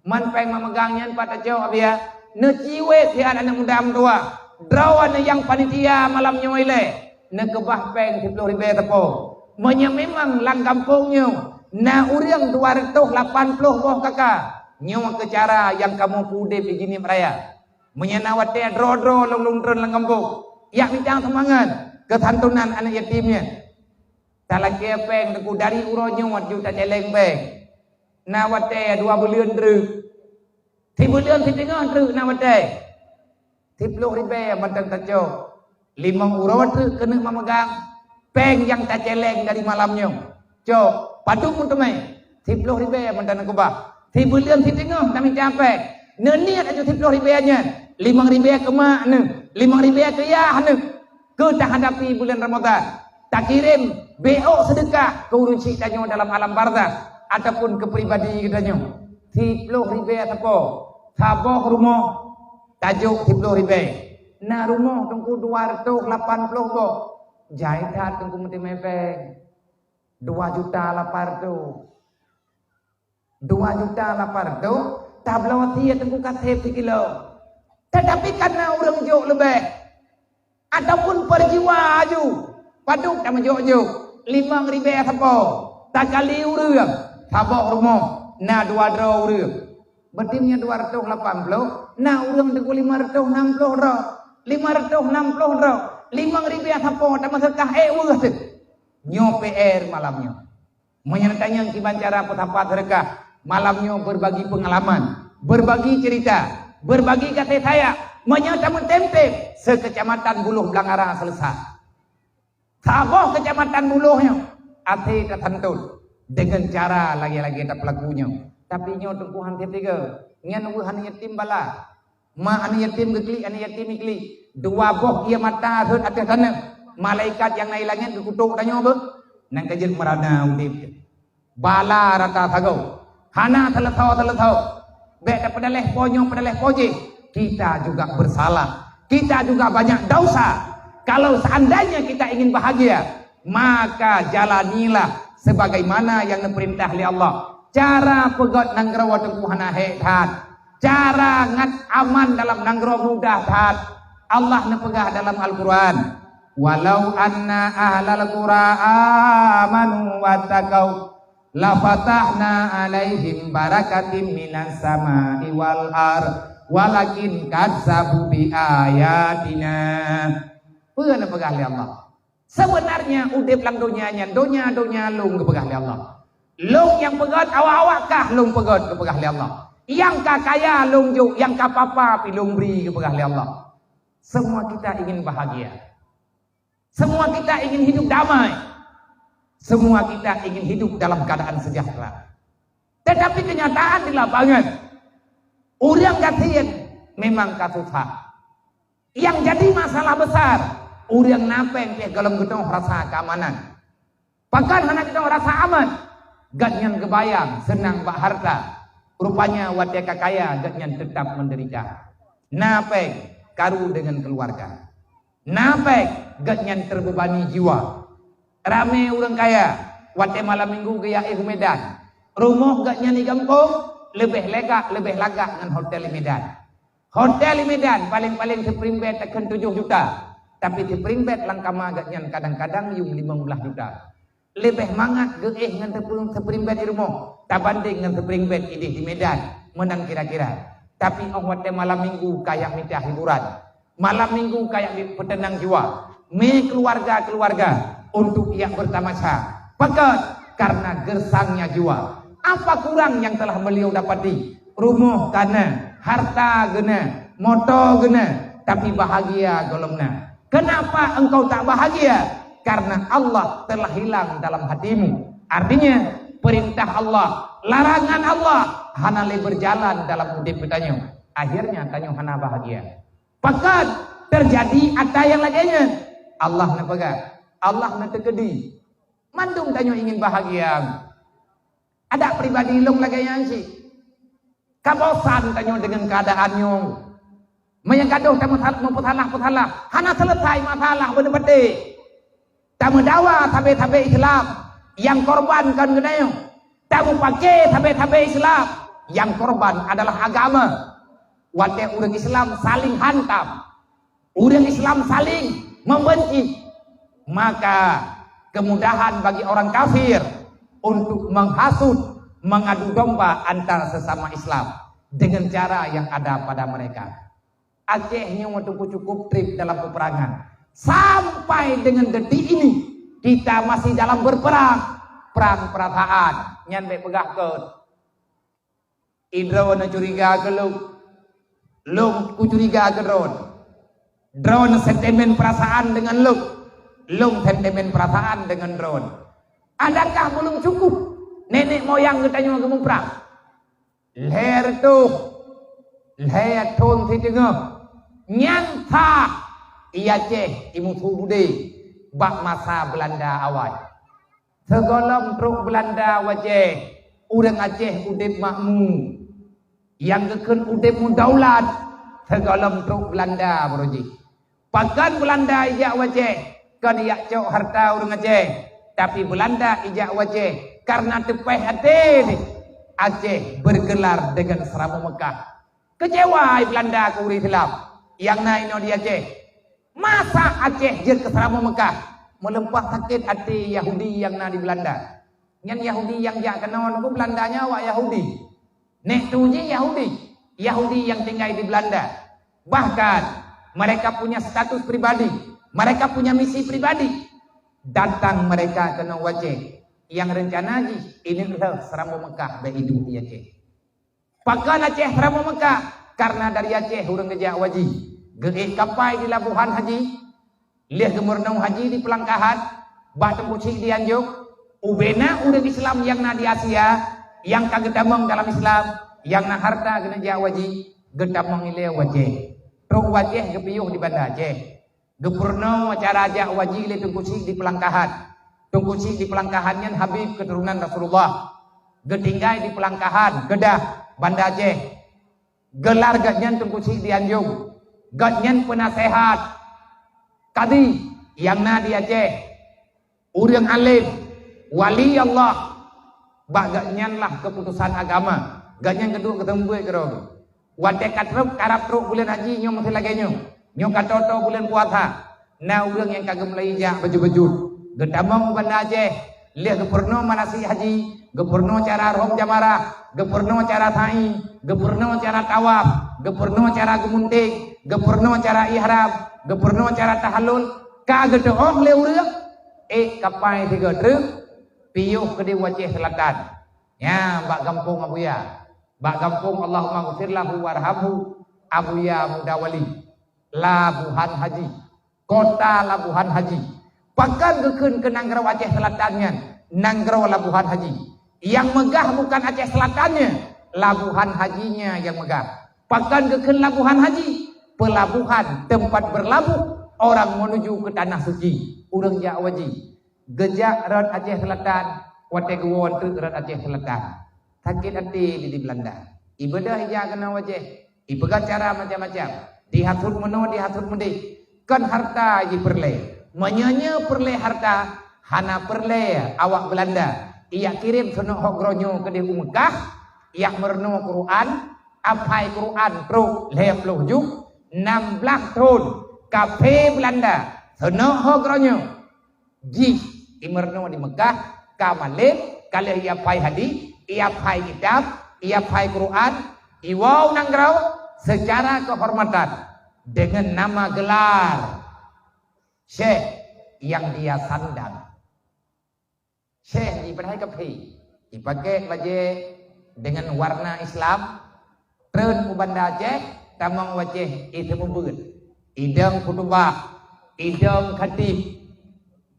Man péng mameugang nyan pat tacok, Abiya? Neuciwét siat aneuk muda meutuah. Droe neuh nyang panitia malam nyoe ilée, neukeubah péng siplôh ribée teupông. Meunyoe memang lam gampông nyoe na ureuëng dua ratus lapan ploh boh kaka, nyoe keuh cara nyang kamoe peuudeb di Jeunieb Raya. Meunyoe na watée droe-droe lôn lôn treun lam gampông, jak mita seumangat keusantonan aneuk yatim nyan. Talakée péng Teungku, dari uroe nyoe ju tacéleng péng. Na watée dua buleuen treuk. Sibuleuen siteungoh treuk na watée. Siplôh ribée mantong tacok. Limong uroe treuk keuneuk mameugang. Péng nyang tacéleng dari malam nyoe. Cok, padub meuteumé. Siplôh ribée mantong neukeubah. Sibuleuen siteungoh tamita péng. Neuniet laju siploh ribèe nyan, limong ribèe keu mak neuh, limong ribèe keu yah neuh. Keu tahadapi buleuen Ramadhan, takirém beuôk seudeukah keu ureueng chik tanyoe dalam alam barzakh ataupun keu pribadi geutanyoe. Siploh ribèe sapo, saboh rumoh, tajôk siploh ribèe. Na rumoh teungku dua reutôh lapan ploh boh. Jai that teungku meuteumèe péng. Dua juta lapan reutôh. Dua juta lapan reutôh, tabloe sie teungku ka sép sikilo. Tetapi karena ureueng jôk leubeh, ataupun per jiwa aju, padub tameujôk-jôk, limong ribèe sapo, takali ureueng, saboh rumoh, na dua droe ureueng. Berarti nyan dua reutôh lapan ploh, na ureueng teungku lima reutôh nam ploh droe. Lima reutôh nam ploh droe, limong ribèe sapo, tameuseudeukah ék weueh teuh. Nyoe P R malam nyoe. Meunyoe tanyong kiban cara peusapat seudeukah, malam nyoe berbagi pengalaman, berbagi cerita, berbagi kasih sayang. Meunyoe tameutem-tem, sekecamatan Buloh Blangara selesai. Saboh kecamatan Buloh nyoe, até tasantun dengan cara lagèe-lagèe tapeulaku nyoe. Tapi nyoe teungku han tiga, nyan weueh aneuk yatim bala. Ma aneuk yatim geuklik, aneuk yatim iklik. Dua boh ié mata rhot ateueh taneuh. Malaikat nyang na i langèt geukutok tanyoe beuh. Nyan ka jeuet meurana udép. Bala rata sagoe. Hana seuleusoe-seuleusoe. Bèk tapeudaléh po nyoe, peudaléh po jéh. Kita juga bersalah. Kita juga banyak dosa. Kalau seandainya kita ingin bahagia, maka jalanilah sebagaimana yang diperintah oleh Allah. Cara peugöt nanggroe teungku hana hék that. Cara ngat aman dalam nanggroe mudah that. Allah neupeugah dalam Al-Qur'an, "Walau anna ahlal qura amanu wattaqau, lafatahna 'alaihim barakatim minas sama'i wal ard, walakin kazzabu bi ayatina." Peue neupeugah lé Allah? Sebenarnya udép lam donya nyan, donya-donya lôn geupeugah lé Allah. Lôn nyang peugöt, awak-awak kah lôn peugöt geupeugah lé Allah. Nyang ka kaya lôn jok, nyang ka papa pih lôn bri geupeugah lé Allah. Semua kita ingin bahagia. Semua kita ingin hidup damai. Semua kita ingin hidup dalam keadaan sejahtera. Tetapi kenyataan di lapangan, ureuëng gasien memang ka susah. Nyang jadi masalah besar, ureuëng na péng pih gohlom geutanyoe rasa keamanan. Pakon hana geutanyoe rasa aman? Gobnyan geubayang seunang bak harta, rupanya watée ka kaya gobnyan teutap meudeurita. Na péng, karu deungon keuluwarga. Na péng, gobnyan teubebani jiwa. Ramé ureuëng kaya, watée malam minggu geujak éh u Medan. Rumoh gobnyan di gampông leubeh lagak, leubeh lagak ngon hotel di Medan. Hotel di Medan paleng-paleng spring bed takheun tujoh juta, tapi spring bed lam kama gobnyan kadang-kadang yuem limong blaih juta. Leubeh mangat geuéh ngon spring bed di rumoh tabandeng ngon spring bed idéh di Medan, meunan kira-kira. Tapi óh watée malam minggu ka jak mita hiburan. Malam minggu ka jak peuteunang jiwa. Mé keuluwarga-keuluwarga untuk jak beutamasya. Pakon? Karena geusangnya jiwa. Apa kurang yang telah beliau dapati? Rumoh ka na, harta geuh na, moto geuh na, tapi bahagia gohlom na. Kenapa engkau tak bahagia? Karena Allah telah hilang dalam hatimu. Artinya, perintah Allah, larangan Allah hana lé berjalan dalam udeb geutanyoe. Akhirnya tanyoe hana bahagia. Pakon teujadi atra nyang lagée nyan? Allah neupeugah, Allah neuteukeudi. Mandum tanyoe ingin bahagia. Adak pribadi lôn lagée nyan cit. Ka bosan tanyoe deungon keuadaan nyoe. Meunyoe gadôh tameusa-, meupeusalah-peusalah, hana seuleusoe masalah beuneupatéh. Tameudawa sabe-sabe Islam, nyang korban kon geutanyoe. Tameupake sabe-sabe Islam, nyang korban adalah agama. Watée ureuëng Islam saling hantam, ureuëng Islam saling membenci, maka kemudahan bagi orang kafir untuk menghasut, mengadu domba antar sesama Islam dengan cara yang ada pada mereka. Aceh nyoe teungku cukup treb dalam peperangan. Sampai dengan detik ini, kita masih dalam berperang. Perang perasaan. Nyan bék peugah keu. I droeneuh curiga keu lôn. Lôn kucuriga keu droeneuh. Droeneuh sentimen perasaan deungon lôn. Lôn sentimen perasaan deungon droeneuh. Adakah belum cukup nenek moyang geutanyoe geumuprang? Lhèe reutôh Lhèe thôn siteungoh nyan sah i Aceh i musoh beudé bak masa Beulanda awai. Sigohlom trok Beulanda u Aceh, ureuëng Aceh udeb makmu. Nyang geukheun udeb meudaulat, sigohlom trok Beulanda baroe jih. Pakon Beulanda ijak u Aceh, kon ijak cok hareuta ureuëng Aceh, tapi Beulanda ijak u Aceh kareuna teupeh até jih Aceh bergelar dengan Seuramoe Meukah. Keucewa Beulanda keu ureuëng Islam nyang na inoe di Aceh. Masa Aceh jeuet keu Seuramoe Meukah, meulimpah sakét até Yahudi nyang na di Beulanda. Nyan Yahudi nyang jak keunoe nunggu Beulanda nyan awak Yahudi. Nek tu jih Yahudi, Yahudi nyang tinggai di Beulanda. Bahkan mereka punya status pribadi, mereka punya misi pribadi. Datang mereka keunoe u Aceh, nyang reuncana jih ineuk lheueh Seuramoe Meukah bèk iduek di Aceh. Pakon Aceh Seuramoe Meukah? Kareuna dari Aceh ureuëng geujak u haji, geuék kapai di Labuhan Haji, lheueh geumeurunoe haji di Peulangkahan, bak Teungku Chik di Anjong. Ubena ureuëng Islam nyang na di Asia nyang ka geutamong dalam Islam, nyang na hareuta geuneuk jak u haji, geutamong ilèe u Aceh. Trok u Aceh geupiôh di Banda Aceh. Geupeurunoe acara jak u haji lé Teungku Chik di Peulangkahan. Teungku Chik di Peulangkahan nyan Habib keuturonan Rasulullah. Geutinggai di Peulangkahan, Keudah, Banda Aceh. Geular gobnyan Teungku Chik di Anjong. Gobnyan peunasèhat kadi nyang na di Aceh. Ureuëng além, wali Allah, bak gobnyan lah keuputosan agama. Gobnyan geuduek geuteumbeuet keudroe. Watèe ka trok, karab trok buleuen haji nyoe meusti lagèe nyoe. Nyoe ka toe-toe buleuen puasa. Na ureuëng nyang ka geumulai jak bacut-bacut. Geutamong u Banda Aceh, lheueh geupeurunoe manasik haji, geupeurunoe cara rhom jamarah, geupeurunoe cara sa'i, geupeurunoe cara tawaf, geupeurunoe cara geumunténg, geupeurunoe cara ihram, geupeurunoe cara tahallul, ka geuteuôh lé ureuëng, ék kapai sigoe treuk, piôh keudéh u Aceh Selatan. Nyan bak gampông Abuya. Bak gampông Allahummaghfir lahu warhamhu, Abuya Muda Wali. Labuhan Haji. Kota Labuhan Haji. Pakon geukheun keu nanggroe Aceh Selatan nyan nanggroe Labuhan Haji? Nyang meugah bukon Aceh Selatan nyan, Labuhan Haji nyan nyang meugah. Pakon geukheun Labuhan Haji? Pelabuhan, tempat berlabuh orang menuju ke Tanah Suci. Ureuëng jak u haji. Geujak rot Aceh Selatan, watèe geuwoe treuk rot Aceh Selatan. Sakét até di, di Beulanda. Ibeudôh ija keunoe u Aceh. Ipeugah cara macam-macam. Dihasut meunoe, dihasut meudéh. Kon hareuta jipeureulèe. Meunyoe nyoe peureulèe hareuta, hana peureulèe awak Beulanda. Ijak kirém seuneuk hok droeneuh keudéh u Meukah, ijak meurunoe Quran, aphai Quran trok lhèe ploh juh, nam blah thôn kafé Beulanda seuneuk hok droeneuh. Jih imeurunoe di Meukah, ka malém, ka lheueh iaphai hadis, iaphai kitab, iaphai Quran, iwoe u nanggroe secara kehormatan dengan nama gelar syekh yang dia sandang. Syekh jipadahai kafé, jipakèk bajèe dengan warna Islam, treun u Banda Aceh, tamong u Aceh, iteumeubeut. Idong khutubah, idong khatib.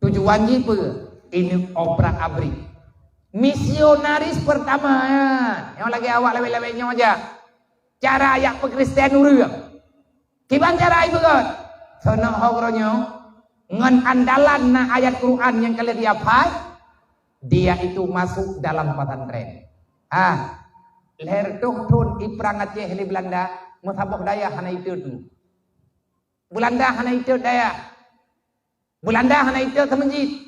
Tujuan jih peue? Ineuk obrak abrik. Misionaris pertama, ya. Nyang lagèe awak lawét-lawét nyoe jak. Cara jak peukristen ureuëng. Kiban cara ibeugöt? Seuneuk hok droeneuh, ngon andalan na ayat Quran nyang ka lheueh jiaphai, dia itu masuk dalam pesantren. Ah, lhèe reutôh thôn iprang Aceh lé Beulanda, meusaboh dayah hana itot. Beulanda hana itot dayah. Beulanda hana itot meuseujid.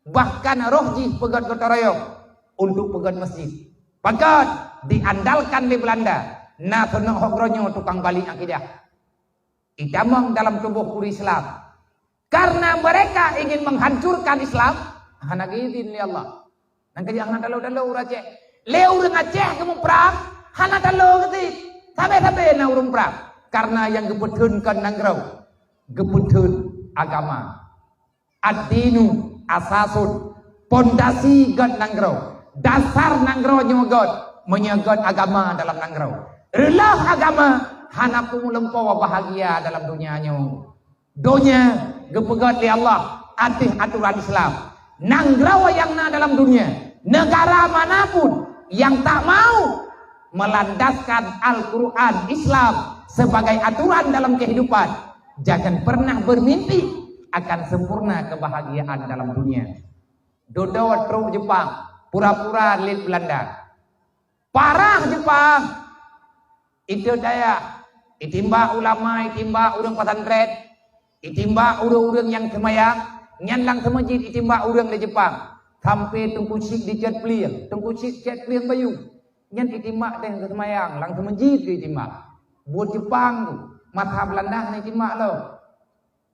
Bahkan roh jih peugöt gotong royong untuk peugöt meuseujid. Pakon? Diandalkan lé Beulanda, na seuneuk hok droeneuh tukang balik akidah. Itamong dalam tuboh ureuëng Islam. Karena mereka ingin menghancurkan Islam, hana geuidhin lé Allah. Nang keujak hana talo-talo ureuëng Aceh. Lé ureuëng Aceh geumuprang, hana talo geuti. Sabe-sabe na ureuëng prang. Karena nyang geupeutheun kon nanggroe, geupeutheun agama. Ad-dinu asasun, pondasi göt nanggroe. Dasar nanggroe nyoe göt, meunyoe göt agama dalam nanggroe. Reuloh agama, hana peue meulumpoe bahagia dalam donya nyoe. Donya geupeugöt lé Allah ateueh aturan Islam. Nanggroe nyang na dalam dunia, negara manapun yang tak mau melandaskan Al-Quran Islam sebagai aturan dalam kehidupan, jangan pernah bermimpi akan sempurna kebahagiaan dalam dunia. Dudoe trok Jepang, pura-pura lét Belanda. Parah Jepang! Iteuk dayah, itimbak ulama, itimbak ureuëng pesantren, itimbak ureuëng-ureuëng nyang seumayang, nyan lam seumeujid itimbak ureuëng lé Jepang. Sampai Teungku Chik dicet plieng, Teungku Chik cet plieng bayu. Nyan itimbak deh seumayang, lam seumeujid itimbak. Buet Jepang tu, masa Belanda hana itimbak lom.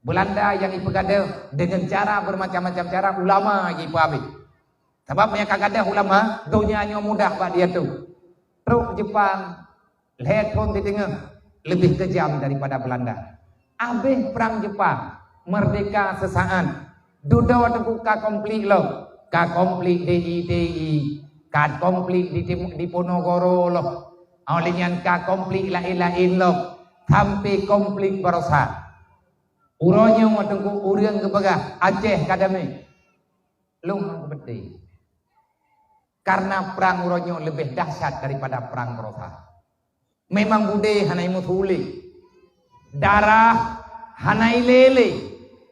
Belanda nyang ipeugadôh deungon cara bermacam-macam cara, ulama jipeuabéh. Sabab meunyo ka gadôh ulama, donya nyoe mudah bak diatu. Trok Jepang, lhée thon siteungoh, leubeh keujam daripada Belanda. Abéh prang Jepang, merdeka seusaát. Dudoe teungku ka konflik lom, ka konflik di I T I, ka konflik di Tim-, di Ponorogo lom. Óh lheueh nyan ka konflik laén-laén lom, sampai konflik baroesa. Uroe nyoe teungku ureuëng geupeugah Aceh ka damé. Lôn hana kupeugah. Karena prang uroe nyoe leubeh dahsyat daripada prang baroesa. Memang budé hana imeusulet. Darah hana ilé-lé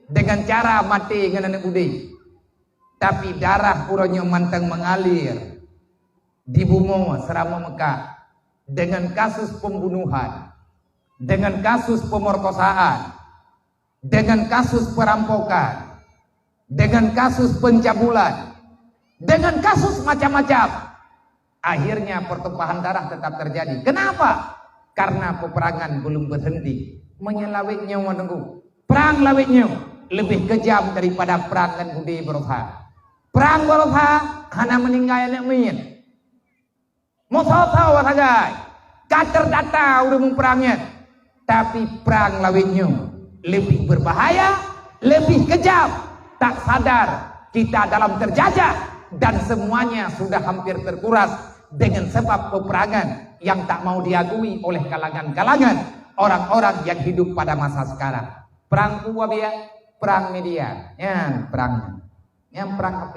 deungon cara maté ngon aneuëk budé. Tapi darah uroe nyoe mantong mengalir di bumoe Seuramoe Mekah deungon kasus pembunuhan, deungon kasus pemerkosaan, deungon kasus perampokan, deungon kasus pencabulan, deungon kasus macam-macam. Akhirnya pertumpahan darah tetap terjadi. Kenapa? Karena peperangan belum berhenti. Meunyo lawét nyoe teungku, prang lawét nyoe leubeh keujam daripada prang ngon budé baroesa. Prang baroesa hana meuninggai aneuëk miet. Meusoe-soe sagai, ka terdata ureuëng muprang nyan. Tapi prang lawét nyoe leubeh berbahaya, leubeh keujam. Tak sadar kita dalam terjajah dan semuanya sudah hampir terkuras dengan sebab peperangan yang tak mau diakui oleh kalangan-kalangan orang-orang yang hidup pada masa sekarang. Prang peue biya? Prang media. Nyan prang. Nyan prang H P.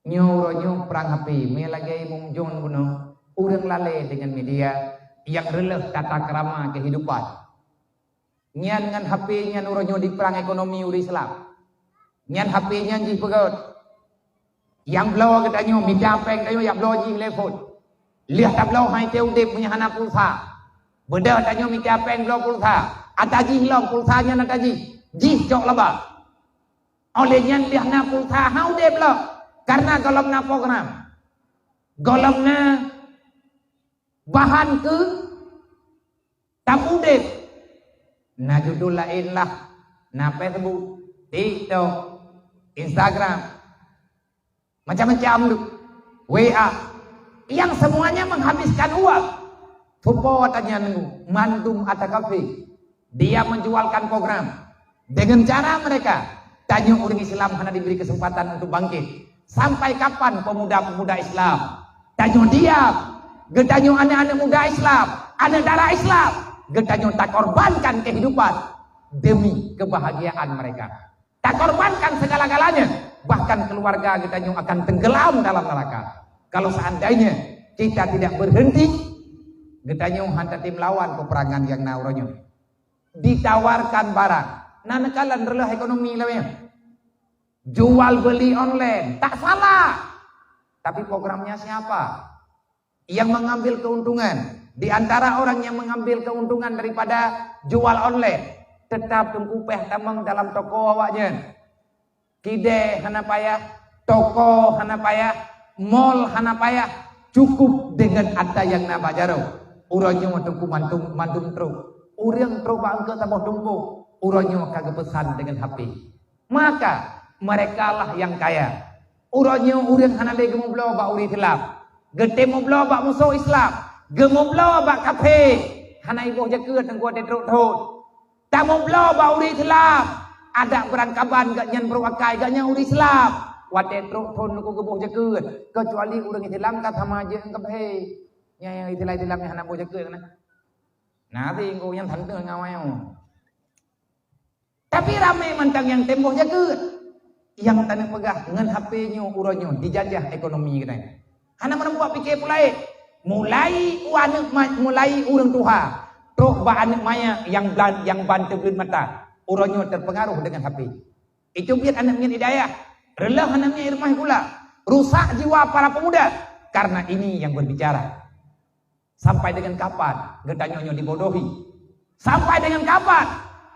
Nyoe uroe nyoe prang H P, meulagée meujon bunoe, ureuëng lalée deungon media nyang reuloh tata krama kehidupan. Nyan ngon H P nyan uroe nyoe diprang ekonomi ureuëng Islam. Nyan H P nyan jih peugét. Nyang bloe geutanyoe mita péng tanyoe jak bloe jih lé phon. Lheueh tabloe hai teu udeb meunyo hana pulsa. Beudôh tanyoe mita péng bloe pulsa. Ata jih lom pulsa nyan ata jih. Jih cok laba. Óh lheueh nyan lheueh na pulsa hana udeb lom, karena gohlom na program. Gohlom na bahan keu tapeudeb. Na judul laén lah, na Facebook, TikTok, Instagram, macam-macam tu, W A, yang semuanya menghabiskan uang. Soe po ata nyan mandum ata kafé. Dia menjualkan program. Dengan cara mereka, tanyoe ureuëng Islam hana diberi kesempatan untuk bangkit. Sampai kapan pemuda-pemuda Islam tanyoe diam? Geutanyoe aneuk-aneuk muda Islam, aneuk dara Islam, geutanyoe takorbankan kehidupan demi kebahagiaan mereka. Takorbankan segala-galanya, bahkan keluarga geutanyoe akan tenggelam dalam neraka. Kalau seandainya kita tidak berhenti, geutanyoe hana tatem lawan peperangan nyang na uroe nyoe. Ditawarkan barang, na neukalon reuloh ekonomi lawét nyan. Jual beli online, tak salah. Tapi programnya siapa? Yang mengambil keuntungan, di antara orang yang mengambil keuntungan daripada jual online, tetap teungku péh tamong dalam toko awaknyan. Kidée hana payah, toko hana payah, mall hana payah, cukup dengan ata nyang na bak jaroe. Uroe nyoe teungku mandum, mandum trok. Ureuëng trok bak eungkôt saboh tumpôk, uroe nyoe ka geupeusan dengan H P. Maka merekalah yang kaya. Uroe nyoe ureuëng hana lé geumeubloe bak ureuëng Islam, geutem meubloe bak musoh Islam, geumeubloe bak kafé. Hana iboh jakeuet teungku watée trok thon. Tameubloe bak ureuëng Islam, adak beurangkaban geuhnyan, beurôh akai geuhnyan ureuëng Islam. Watée trok thon teungku geuboh jakeuet, keucuali ureuëng Islam ka sama jeuet ngon kafé. Nyang, nyang Islam-Islam nyang hana boh jakeuet na. Na si gobnyan santeueng ngon awai nyoe. Tapi ramé mantong nyang tem boh jakeuet. Nyang taneuk peugah ngon H P nyoe uroe nyoe dijajah ekonomi geutanyoe. Hana meurumpok pike peue laén. Mulai u aneuk ma-, mulai ureuëng tuha, trok bak aneuk manyak nyang ban, nyang ban teubleut mata, uroe nyoe teupeungaroh deungon H P. Itu biet aneuk miet hidayah, reuloh aneuk miet rumoh sikula, rusak jiwa para pemuda karena ini yang berbicara. Sampai dengan kapan geutanyoe nyoe dibodohi? Sampai dengan kapan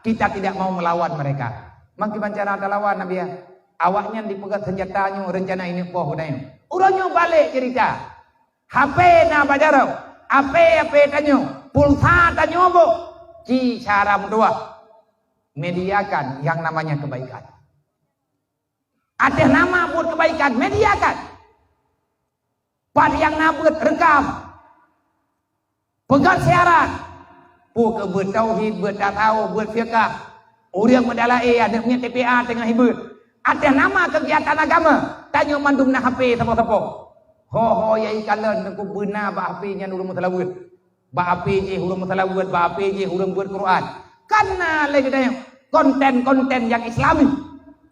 kita tidak mau melawan mereka? Mangkiban cara talawan, Nabi, ya? Awaknyan dipeugét seunjata nyoe, rencana ineuk poh geutanyoe. Uroe nyoe balek cerita. H P na bak jaroe, H P, H P tanyoe, pulsa tanyoe boh. Ci cara meutuah. Mediakan yang namanya kebaikan. Ateueh nama buet kebaikan, mediakan. Pat nyang na beuet, rekam. Peugét siaran. Peue keu beuet tauhid, beuet tasawuf, beuet fiqah. Ureuëng meudalaé, aneuk miet T P A teungoh hibuet. Ateueh nama keugiatan agama, tanyoe mandum na H P sapo-sapo. Ho-ho ya ikalon teungku beuna bak H P nyan ureuëng meuseulaweuet. Bak H P jih ureuëng meuseulaweuet, bak H P jih ureuëng beuet Quran. Kan na lé geutanyoe konten-konten nyang Islami.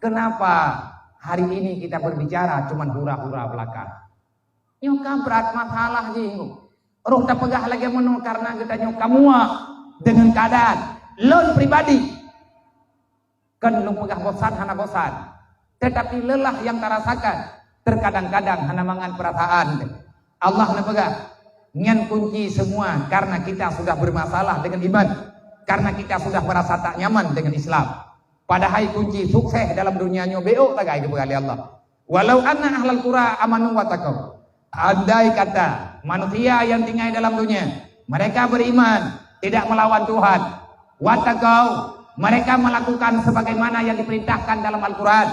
Kenapa hari ini kita berbicara cuman hura-hura belaka? Nyoe ka brat masalah jih. Roh tapeugah lagée meunoe karena geutanyoe ka muak deungon keadaan. Lôn pribadi, kon lôn peugah bosan hana bosan, tetapi lelah yang tarasakan, terkadang-kadang hana mangat perasaan. Allah neupeugah, nyan kunci semua karena kita sudah bermasalah dengan iman, karena kita sudah merasa tak nyaman dengan Islam. Padahai kunci sukses dalam dunia nyoe beok sagai geupeugah lé Allah. Walau anna ahlal qura amanu wattaqau. Andai kata manusia yang tinggai dalam dunia, mereka beriman, tidak melawan Tuhan, wattaqau, mereka melakukan sebagaimana yang diperintahkan dalam Al-Quran.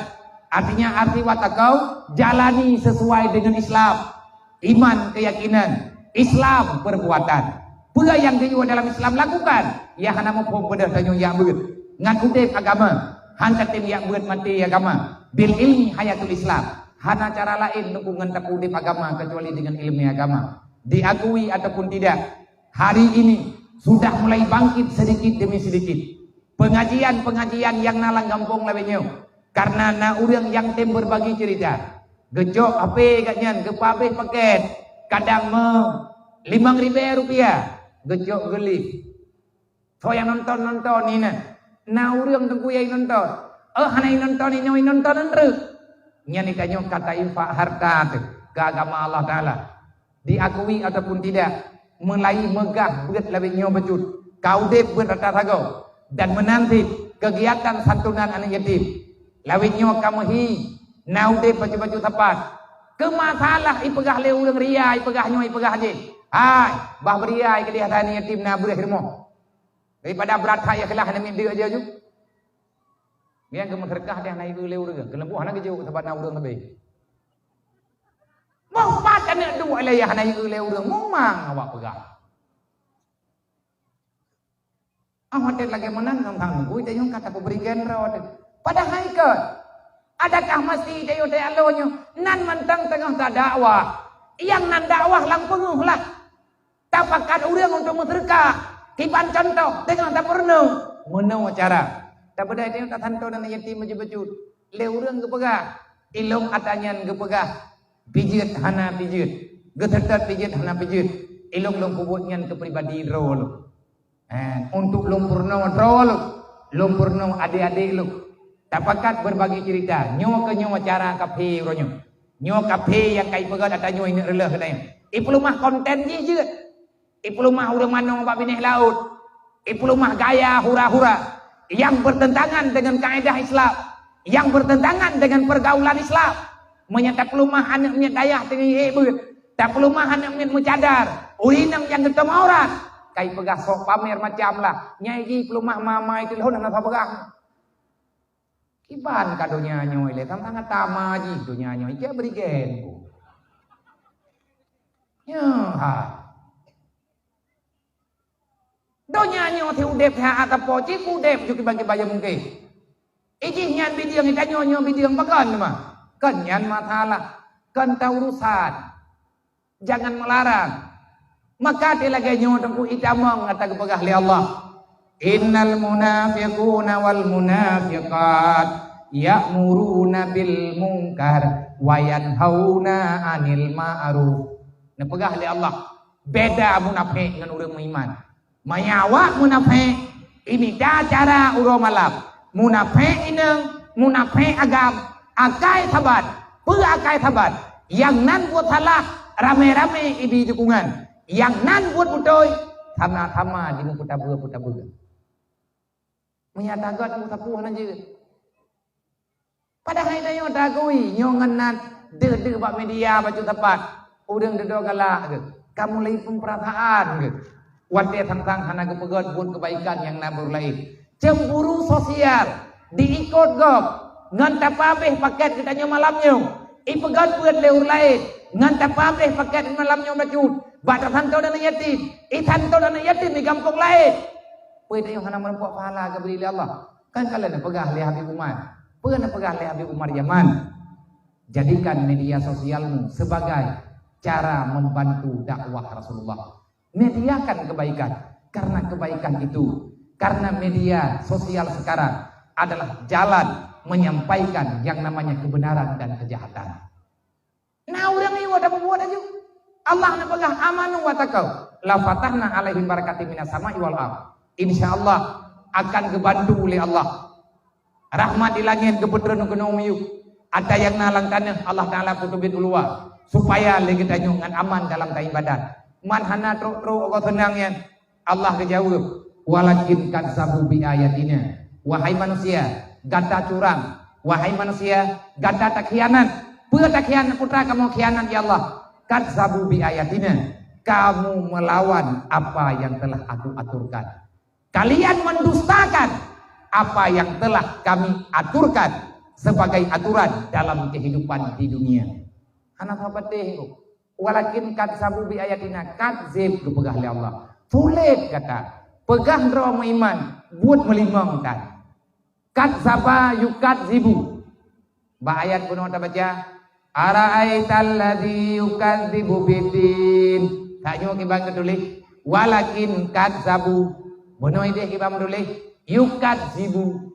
Artinya arti wattaqau, jalani sesuai dengan Islam. Iman, keyakinan, Islam, perbuatan. Peue nyang geuyue dalam Islam lakukan, ya hana muphom beudôh tanyoe jak beuet. Ngat udeb agama, han tatem jak beuet maté agama. Bil ilmi hayatul Islam. Hana cara laén nungku ngon tapeudeb agama kecuali dengan ilmu agama. Diakui ataupun tidak, hari ini sudah mulai bangkit sedikit demi sedikit. Pengajian-pengajian nyang na lam gampông lawét nyoe, karena na ureuëng nyang tem berbagi cerita. Geucok H P geuh nyan, geupabeh paket, kadang me limong ribée rupiah, geucok geulieh. Soe nyang nonton-nonton inan. Na ureuëng teungku nyang nonton. Oh, hana nonton inoe, nonton treuk. Nyan itanyoe ka tainfak harta teuh keu agama Allah Taala. Diakui ataupun tidak, mulai meugah beuet lawét nyoe bacut. Ka udeb beuet rata sagoe dan meunan cit kegiatan santunan aneuk yatim. Lawét nyoe ka meuhi, na udeb bacut-bacut sapat. Keu masalah ipeugah lé ureuëng ria, ipeugah nyoe, ipeugah jih. Hai, bah beuria keudeh aneuk yatim na beuet rumoh. Daripada brat hai ikhlas hana miet deuk aja ju. Nyan geumeuseudeukah deh na ieu lé ureuëng, keuneuk boh hana geujok sabab na ureuëng leubeh. Boh pat aneuk duek lé yah na ieu lé ureuëng, mumang awak peugah. Ah, watée lagée meunan ngon sang nunggu tanyoe ka tapeubri gendro teuh. Padahai kon, adakah mesti tanyoe teualô nyoe nan mantong teungoh tadakwah? Nyang nan dakwah lam peungeuh lah. Tapakat ureuëng untuk meuseudeukah, kiban cuntoh deungon tapeurunoe. Meunoe cara. Tabeudai tanyoe tasanto dan yatim bacut-bacut. Lé ureuëng geupeugah, ilong ata nyan geupeugah, pijeut hana pijeut, geuseutôt pijeut hana pijeut. Ilong lôn peubuet nyan keu pribadi droe lôn. Eh, untuk lôn peurunoe droe lôn, lôn peurunoe adék-adék lôn. Tapakat berbagi cerita. Nyoe keuh nyoe cara kaphé uroe nyoe. Nyoe kaphé nyang ka ipeugét ata nyoe ineuk reuloh keunoe. Ipeuleumah konten jih jeuet. Ipeuleumah ureuëng manong bak binéh laôt. Ipeuleumah gaya hura-hura yang bertentangan dengan kaedah Islam, yang bertentangan dengan pergaulan Islam. Meunyoe tapeuleumah aneuk miet dayah teungoh ék beuet, tapeuleumah aneuk miet meucadar, ureuëng inong nyang geutom aurat, ka ipeugah sok pamer macam lah. Nyai jih peuleumah mama itu lôn hana sapeugah. Kiban ka donya nyoe lé, tang-tang tama jih donya nyoe, ija berigen ku. Nyoe ha. Donya nyoe si udeb sihat atapo cit udeb ju kiban-kiban nyang mungken. Ijih nyan bideung, ita nyoe nyoe bideung pakon teuma. Kon nyan masalah, kon ta urusan. Jangan melarang. Maka ti lagée nyoe teungku itamong ata geupeugah lé Allah. Innal munafiquna wal munafiqat ya'muruna bil munkar wa yanhauna 'anil ma'ruf. Neupeugah lé Allah, Beda munafék ngon ureuëng meuiman. Meunyoe awak munafék, imita cara uroe malam. Munafék inong, munafék agam, akai saban. Peue akai saban? Nyang nan buet salah, ramé-ramé ibi dukungan. Nyang nan buet beutôi, sama-sama jimeupeutabeu-peutabeu. Meunyoe tagot meusapeue hana jeuet. Padahai tanyoe tagui nyoe ngon nan deuh-deuh bak media bacut sapat. Ureuëng dudoe galak geuh. Ka mulai peumeurasaan geuh. Watée sang-sang hana geupeugét buet keubaikan nyang na beurlaén. Cemburu sosial diikot gob ngon tapabéh pakét geutanyoe malam nyoe. Ipeugét buet lé ureuëng laén ngon tapabéh pakét malam nyoe bacut. Bak tasanto aneuk yatim, isanto aneuk yatim di gampông laén. Peue tanyoe hana meurumpok pahala geubri lé Allah? Kan ka lheueh neupeugah lé Habib Umar. Peue neupeugah lé Habib Umar Yaman? Jadikan media sosialmu sebagai cara membantu dakwah Rasulullah. Mediakan kebaikan, karena kebaikan itu, karena media sosial sekarang adalah jalan menyampaikan yang namanya kebenaran dan kejahatan. Na ureuëng iwa tapeubuet laju. Allah neupeugah, "Amanu wa taqau, la fatahna alaihim barakatim minas sama'i wal ard." Insya Allah akan geubantu lé Allah. Rahmat di langét geupeutreun keunoe miyueb. Ata nyang na lam tanoh Allah Taala peuteubiet u luwa, supaya lé geutanyoe ngon aman dalam taibadat. Man hana trok-trok uroe seunang nyan. Allah geujaweueb, "Walakin kadzabu bi ayatina." Wahai manusia, gata curang. Wahai manusia, gata takhianat. Peue takhianat, peue kamoe khianat, ya Allah? "Kadzabu bi ayatina." Kamu melawan apa yang telah Aku aturkan. Kalian mendustakan apa yang telah Kami aturkan sebagai aturan dalam kehidupan di dunia. Hana sapeue teuh. Walakin kadzabu bi ayatina, kadzib geupeugah lé Allah. Sulet gata. Peugah droe meuiman, buet meulimong tan. Kadzaba yukadzibu. Bak ayat bunoe tabaca, "Ara'aital ladzi yukadzibu biddin." Tanyoe kiban geutuléh, "Walakin kadzabu." Bunoe ideh kiban meutuléh, "Yukadzibu."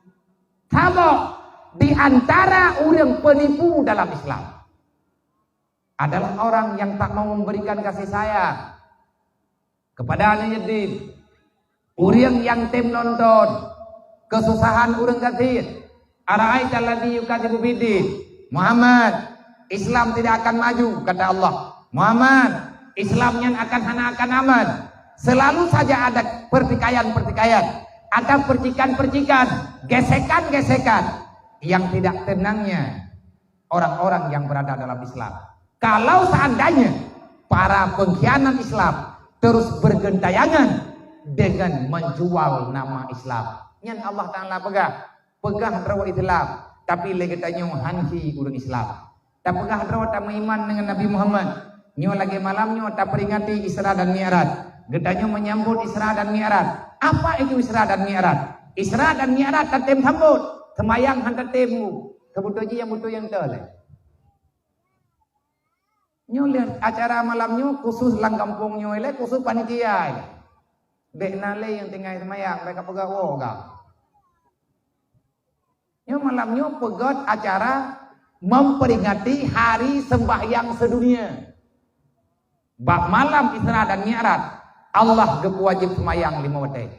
Saboh di antara ureuëng peunipu dalam Islam adalah orang yang tak mau memberikan kasih sayang kepada aneuk yatim, ureuëng nyang tem nonton keususahan ureuëng gasien. "Ara'aital ladzi yukadzibu biddin." Muhammad, Islam tidak akan maju, kata Allah. Muhammad, Islam nyan akan hana akan aman. Selalu saja ada pertikaian-pertikaian, ada percikan-percikan, gesekan-gesekan yang tidak tenangnya orang-orang yang berada dalam Islam. Kalau seandainya para pengkhianat Islam terus bergentayangan dengan menjual nama Islam, nyan Allah Taala peugah, peugah droe Islam, tapi lé geutanyoe han hi ureuëng Islam. Tapeugah droe tameuiman dengan Nabi Muhammad. Nyoe lagée malam nyoe taperingati Isra dan Mi'raj. Geutanyoe menyambut Isra dan Mi'raj. Apa itu Isra dan Mi'raj? Isra dan Mi'raj tatem sambot. Seumayang han tatem. Keubeutôi jih nyang beutôi nyang toh lé. Nyoe lé acara malam nyoe khusus lam gampông nyoe lé, khusus panitia lé. Bék na lé nyang tinggai seumayang, bék ka peugah woe ka. Nyoe malam nyoe peugét acara memperingati hari sembahyang sedunia. Bak malam Isra dan Mi'raj, Allah geupeuwajéb seumayang lima watée.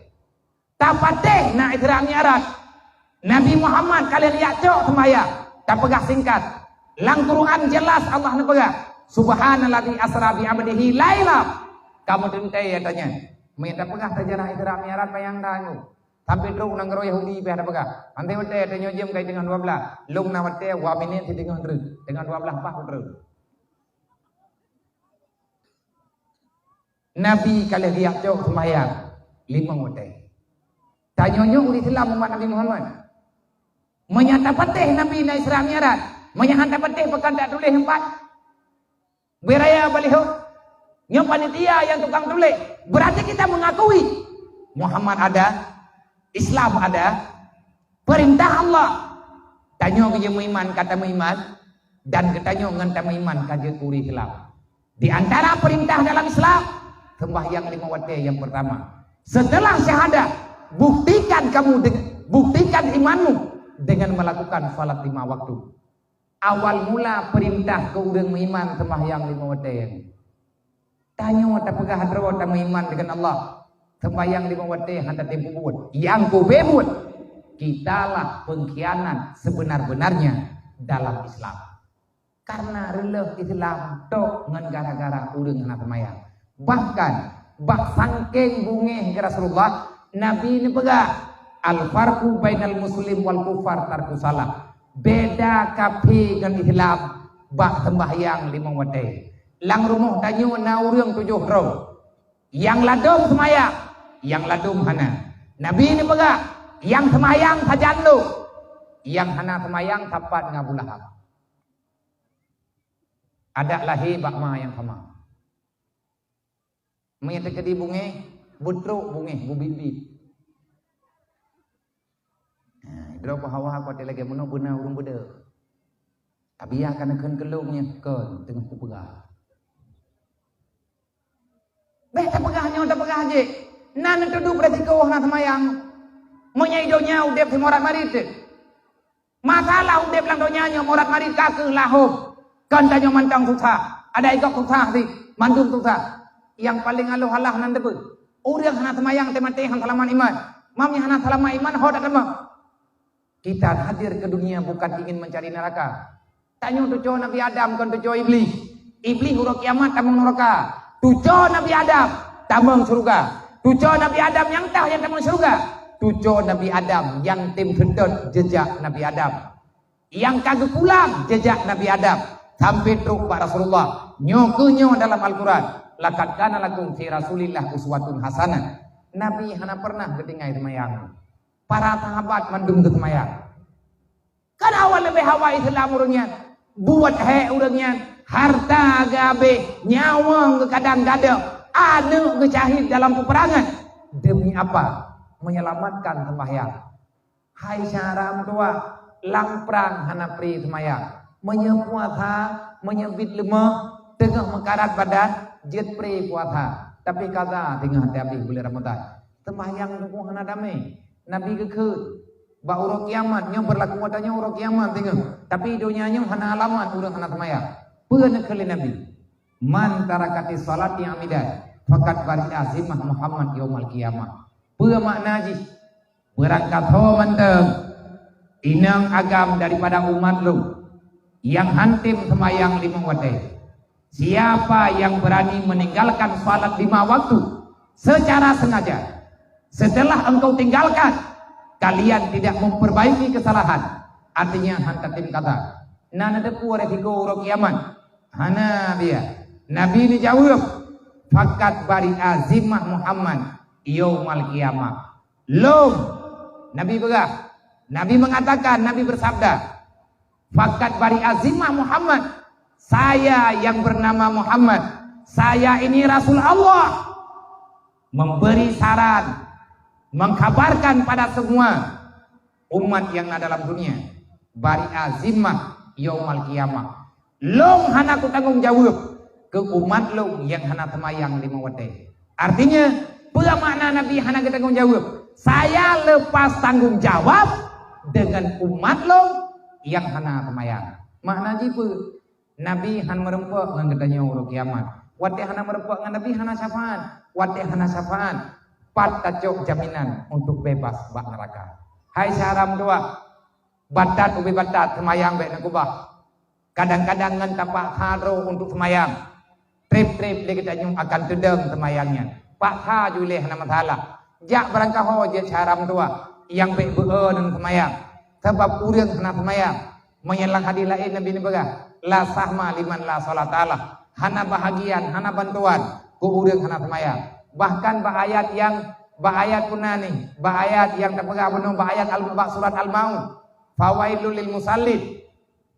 Tapatéh na Isra Mi'raj. Nabi Muhammad ka lheueh jak cok seumayang. Tapeugah singkat. Lam Quran jelas Allah neupeugah, "Subhanalladzi asra bi abdihi laila." Kamu teuntée ya tanya. Meunan tapeugah sejarah Isra Mi'raj bayang tanyoe. Sampai trok nanggroe Yahudi beh tapeugah. Nanti watée tanyoe jeuem kai teungoh dua belas. Lôn na watée dua minit si teungoh treuk. Teungoh dua belas bah treuk. Nabi ka lheueh geujak cok seumayang limong watée. Tanyoe nyoe ureuëng Islam umat Nabi Muhammad. Meunyoe tapatéh Nabi na Isra Mi'raj, meunyoe han tapatéh pakon tak tuléh empat. Beuraya balihô. Nyoe panitia nyang tukang tuléh. Berarti kita mengakui Muhammad ada, Islam ada, perintah Allah. Tanyoe geujeuet meuiman, ka tameuiman, dan geutanyoe ngon tameuiman ka jeuet keu ureuëng Islam. Di antara perintah dalam Islam, sembahyang lima watée yang pertama. Setelah syahadat, buktikan kamu deng-, buktikan imanmu dengan melakukan salat lima waktu. Awal mula perintah keu ureuëng meuiman sembahyang lima watée. Tanyoe tapeugah droe tameuiman deungon Allah, seumbahyang limong watée hana tatem peubuet. Nyang keubeue buet, kitalah pengkhianat sebenar-benarnya dalam Islam. Karena reuloh Islam tok ngon gara-gara ureuëng hana seumayang. Bahkan bak sangkeng bungéh Rasulullah, Nabi neupeugah, "Al-farqu bainal muslim wal kufar tarku salah." Beda kafé ngon Islam bak seumbahyang limong watée. Lam rumoh tanyoe na ureuëng tujoh droe. Nyang ladôm seumayang, nyang ladôm hana. Nabi neupeugah, "Nyang seumayang sajan lôn, nyang hana seumayang sapat ngon Abu Lahab." Adak lahé bak ma nyang sama. Meunyoe teukeudi bungéh, beutrok bungéh, bubit-bit. Nah, droe peuhawa kuat lagée meunoe beuna ureuëng beudeuh. Tabiah ka neukheun keulong nyan kon teungoh kupeugah. Bék tapeugah nyoe tapeugah jih. Na neuteuduek beresiko hana seumayang. Meunyoe donya udeb simurat marit. Masalah udeb lam donya nyoe murat marit ka kheueh lahom. Kon tanyoe mantong susah. Ada ikok susah sih, mandum susah. Nyang paleng aloh alah nan deube. Ureuëng hana seumayang teumaté han salamat iman. Mam nyang hana salamat iman ho tateumong. Kita hadir ke dunia bukan ingin mencari neraka. Tanyoe tuco Nabi Adam kon tuco Iblih. Iblih uroe kiamat tamong neraka. Tuco Nabi Adam tamong syurga. Tuco Nabi Adam nyang tah nyang tamong syurga. Tuco Nabi Adam nyang tem seudot jejak Nabi Adam. Nyang ka geupulang jejak Nabi Adam sampai trok bak Rasulullah. Nyoe keuh nyoe dalam Al-Quran, "Laqad kana lakum fi Rasulillah uswatun hasanah." Nabi hana pernah geutinggai seumayang. Para sahabat mandum geuseumayang. Kan awai leubeh awai Islam ureuëng nyan, buet hék ureuëng nyan, harta geuhabéh, nyawöng geukadang gadôh, aneuëk geucahid dalam peperangan. Demi apa? Menyelamatkan sembahyang. Hai syara meutuwah, lam prang hana pri seumayang. Meunyoe puasa, meunyoe bit leumoh, teungoh meukarat badan, jeuet pri puasa. Tapi kaza teungoh habéh buleuen Ramadhan. Seumayang teungku hana damé. Nabi geukheun, bak uroe kiamat nyoe beurlaku ata nyoe uroe kiamat teungoh. Tapi donya nyoe hana alamat ureuëng hana seumayang. Peue neukheun lé Nabi? "Man tarakatis sholati amidan, faqad bari'a zimmah Muhammad yaumal qiyamah." Peue makna jih? Beurangkasoe mantong inong agam daripada umat lôn nyang han tem seumayang limong watée. Siapa yang berani meninggalkan salat lima waktu secara sengaja, setelah engkau tinggalkan, kalian tidak memperbaiki kesalahan, artinya han tatem kaza. Na neuteupeue resiko uroe kiamat? Hana biya. Nabi neujaweueb, "Fakat bari azimah Muhammad yaumal qiyamah." Lom. Nabi peugah, Nabi mengatakan, Nabi bersabda, "Fakat bari azimah Muhammad, saya yang bernama Muhammad, saya ini Rasul Allah, memberi saran, mengkhabarkan pada semua umat yang na dalam dunia, bari azimah yaumal qiyamah." Lôn hana kutanggong jaweueb keu umat lôn nyang hana teumayang limong watée. Artinya, peue makna Nabi hana geutanggong jaweueb? Saya lepas tanggung jawab dengan umat lôn nyang hana teumayang. Makna jih peue? Nabi han meurumpok ngon geutanyoe uroe kiamat. Watée hana meurumpok ngon Nabi hana syafaat. Watée hana syafaat, pat tacok jaminan untuk bebas bak neuraka. Hai syara meutuwah, batat ubé batat teumayang bék neukubah. Kadang-kadang ngon tapaksa droe untuk seumayang, treb-treb lé geutanyoe akan teudong seumayang nyan. Paksa ju lé hana masalah. Jak beurangkaho jeuet syara meutuwah nyang bék beu-e ngon seumayang, sabab ureuëng hana seumayang. Meunyoe lam hadis laén Nabi neupeugah, "La sahma liman la sholata lah." Hana bahagian, hana bantuan keu ureuëng hana seumayang. Bahkan bak ayat nyang, bak ayat puna nih, bak ayat nyang tapeugah bunoe bak ayat al, bak surat Al-Maun, "Fawailul lil musallin."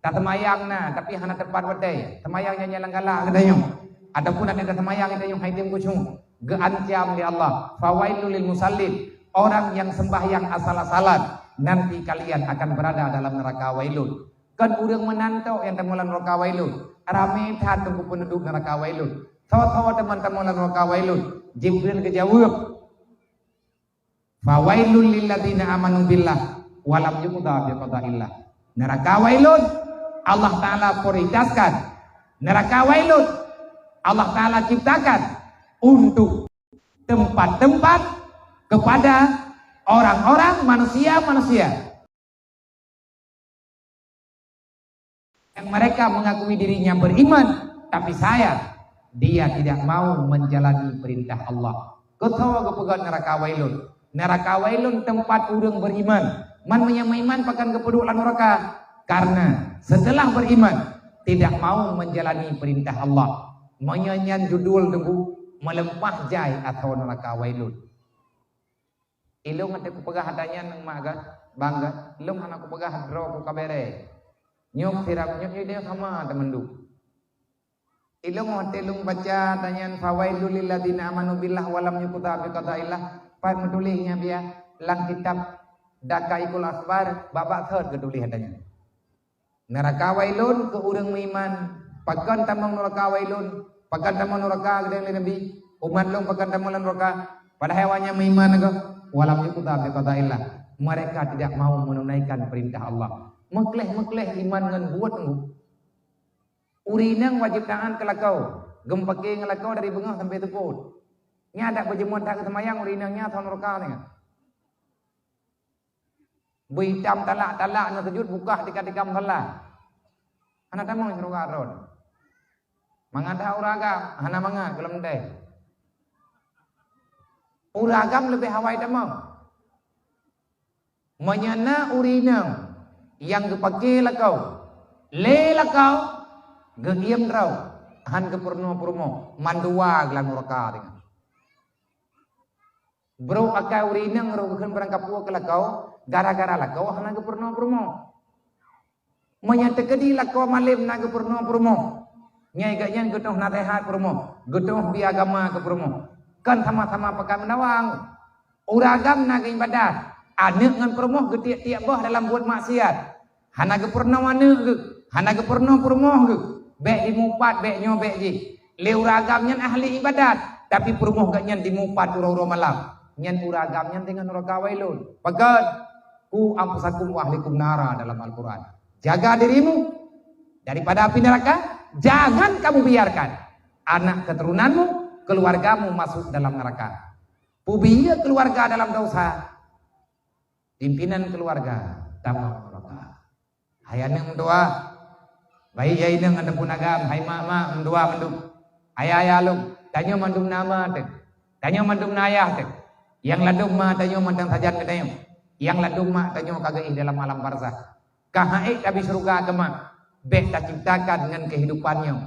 Taseumayang na, tapi hana teupat watée. Seumayang nyan nyang galak geutanyoe. Ataupun ada taseumayang geutanyoe hai tem khusyuk. Geuancam lé Allah, "Fawailul lil musallin." Orang yang sembahyang asal-asalan, nanti kalian akan berada dalam neraka Wailun. Kon ureuëng meunan tok nyang tamong lam neraka Wailun. Ramé that teungku peunduduek neraka Wailun. Soe-soe teuma tamong lam neraka Wailun? Jibril geujaweueb, "Fawailul lilladzina amanu billah wa lam yuqda biqadaillah." Neraka Wailun, Allah Ta'ala prioritaskan. Neraka Wailun, Allah Ta'ala ciptakan untuk tempat-tempat kepada orang-orang, manusia-manusia yang mereka mengakui dirinya beriman, tapi sayang, dia tidak mau menjalani perintah Allah. Kutho geupeugah neraka Wailun. Neraka Wailun tempat ureuëng beriman. Man meunyoe meuiman pakon geupeuduek lam neraka? Karena setelah beriman, tidak mau menjalani perintah Allah. Meunyoe nyan judul teungku, meuleumpah jai atau neraka Wailun. Ilong até kupeugah ata nyan nang mak gah, bang gah. Ilong hana kupeugah droe ku kabere. Nyok sirab nyok nyok dia sama teumenduk. Ilong até lung baca ata nyan, "Fawailul lil ladzina amanu billah wa lam yuqda bi qadaillah." Pat meutuléh nya biya lam kitab Daqaiqul Akhbar, babak thot geutuléh ata nyan. Neraka Wailun keu ureuëng meuiman. Pakon tamong neraka Wailun? Pakon tamong neraka geudeh lé Nabi? Umat lôn pakon tamong lam neraka? Padahai awaknyan meuiman geuh. Walam yuqda bi qadaillah. Mereka tidak mau menunaikan perintah Allah. Meukleh-meukleh iman ngon buet ngu. Ureuëng inong wajib taat keu lakoe, geumeupaké ngon lakoe dari beungoh sampai teupot. Nya adak beujeuet that seumayang ureuëng inong nya thon neraka nyan. Beuitam talak-talak na sujud bukah tika-tika musala. Hana tamong syeuruga droe. Mangat that ureuëng agam, hana mangat gohlom deh. Ureuëng agam leubeh awai tamong. Meunyoe na ureuëng inong nyang geupaké lakoe, lé lakoe, geuiem droe, han geupeurunoe peurumoh, mandua geulang uraka deungon. Brok akai ureuëng inong rhot geukheun barang kapeue keu lakoe, gara-gara lakoe hana geupeurunoe peurumoh. Meunyoe teukeudi lakoe malem na geupeurunoe peurumoh, nyai geuhnyan geutoh naseuhat peurumoh, geutoh bi agama keu peurumoh, kon sama-sama pakat meunawang. Ureuëng agam na geuibadat, aneuëk ngon peurumoh geutiek-tiek boh dalam buet maksiat. Hana geupeurunoe aneuëk geuh, hana geupeurunoe peurumoh geuh. Bék dimupat, bék nyoe, bék jih. Lé ureuëng agam nyan ahli ibadat, tapi peurumoh geuhnyan dimupat uroe-uroe malam. Nyan ureuëng agam nyan deungon neraka Wailun. Pakon? "Qu anfusakum wa ahlikum nara" dalam Al-Quran. Jaga dirimu daripada api neraka, jangan kamu biarkan anak keturunanmu, keluargamu masuk dalam neraka. Peubiyeu keluarga dalam dosa, pimpinan keluarga tamong neraka. Hai aneuëk meutuah, baik ya inong ataupun agam, hai mak-mak meutuah mandum, ayah-ayah lôn, tanyoe mandum na ma teuh, tanyoe mandum na ayah teuh. Nyang ladum ma tanyoe mantong sajan geutanyoe, nyang ladum mak tanyoe ka geuéh dalam alam barzakh. Ka han ék tabi syeuruga keu mak, bék taciptakan ngon keuhidupan nyoe.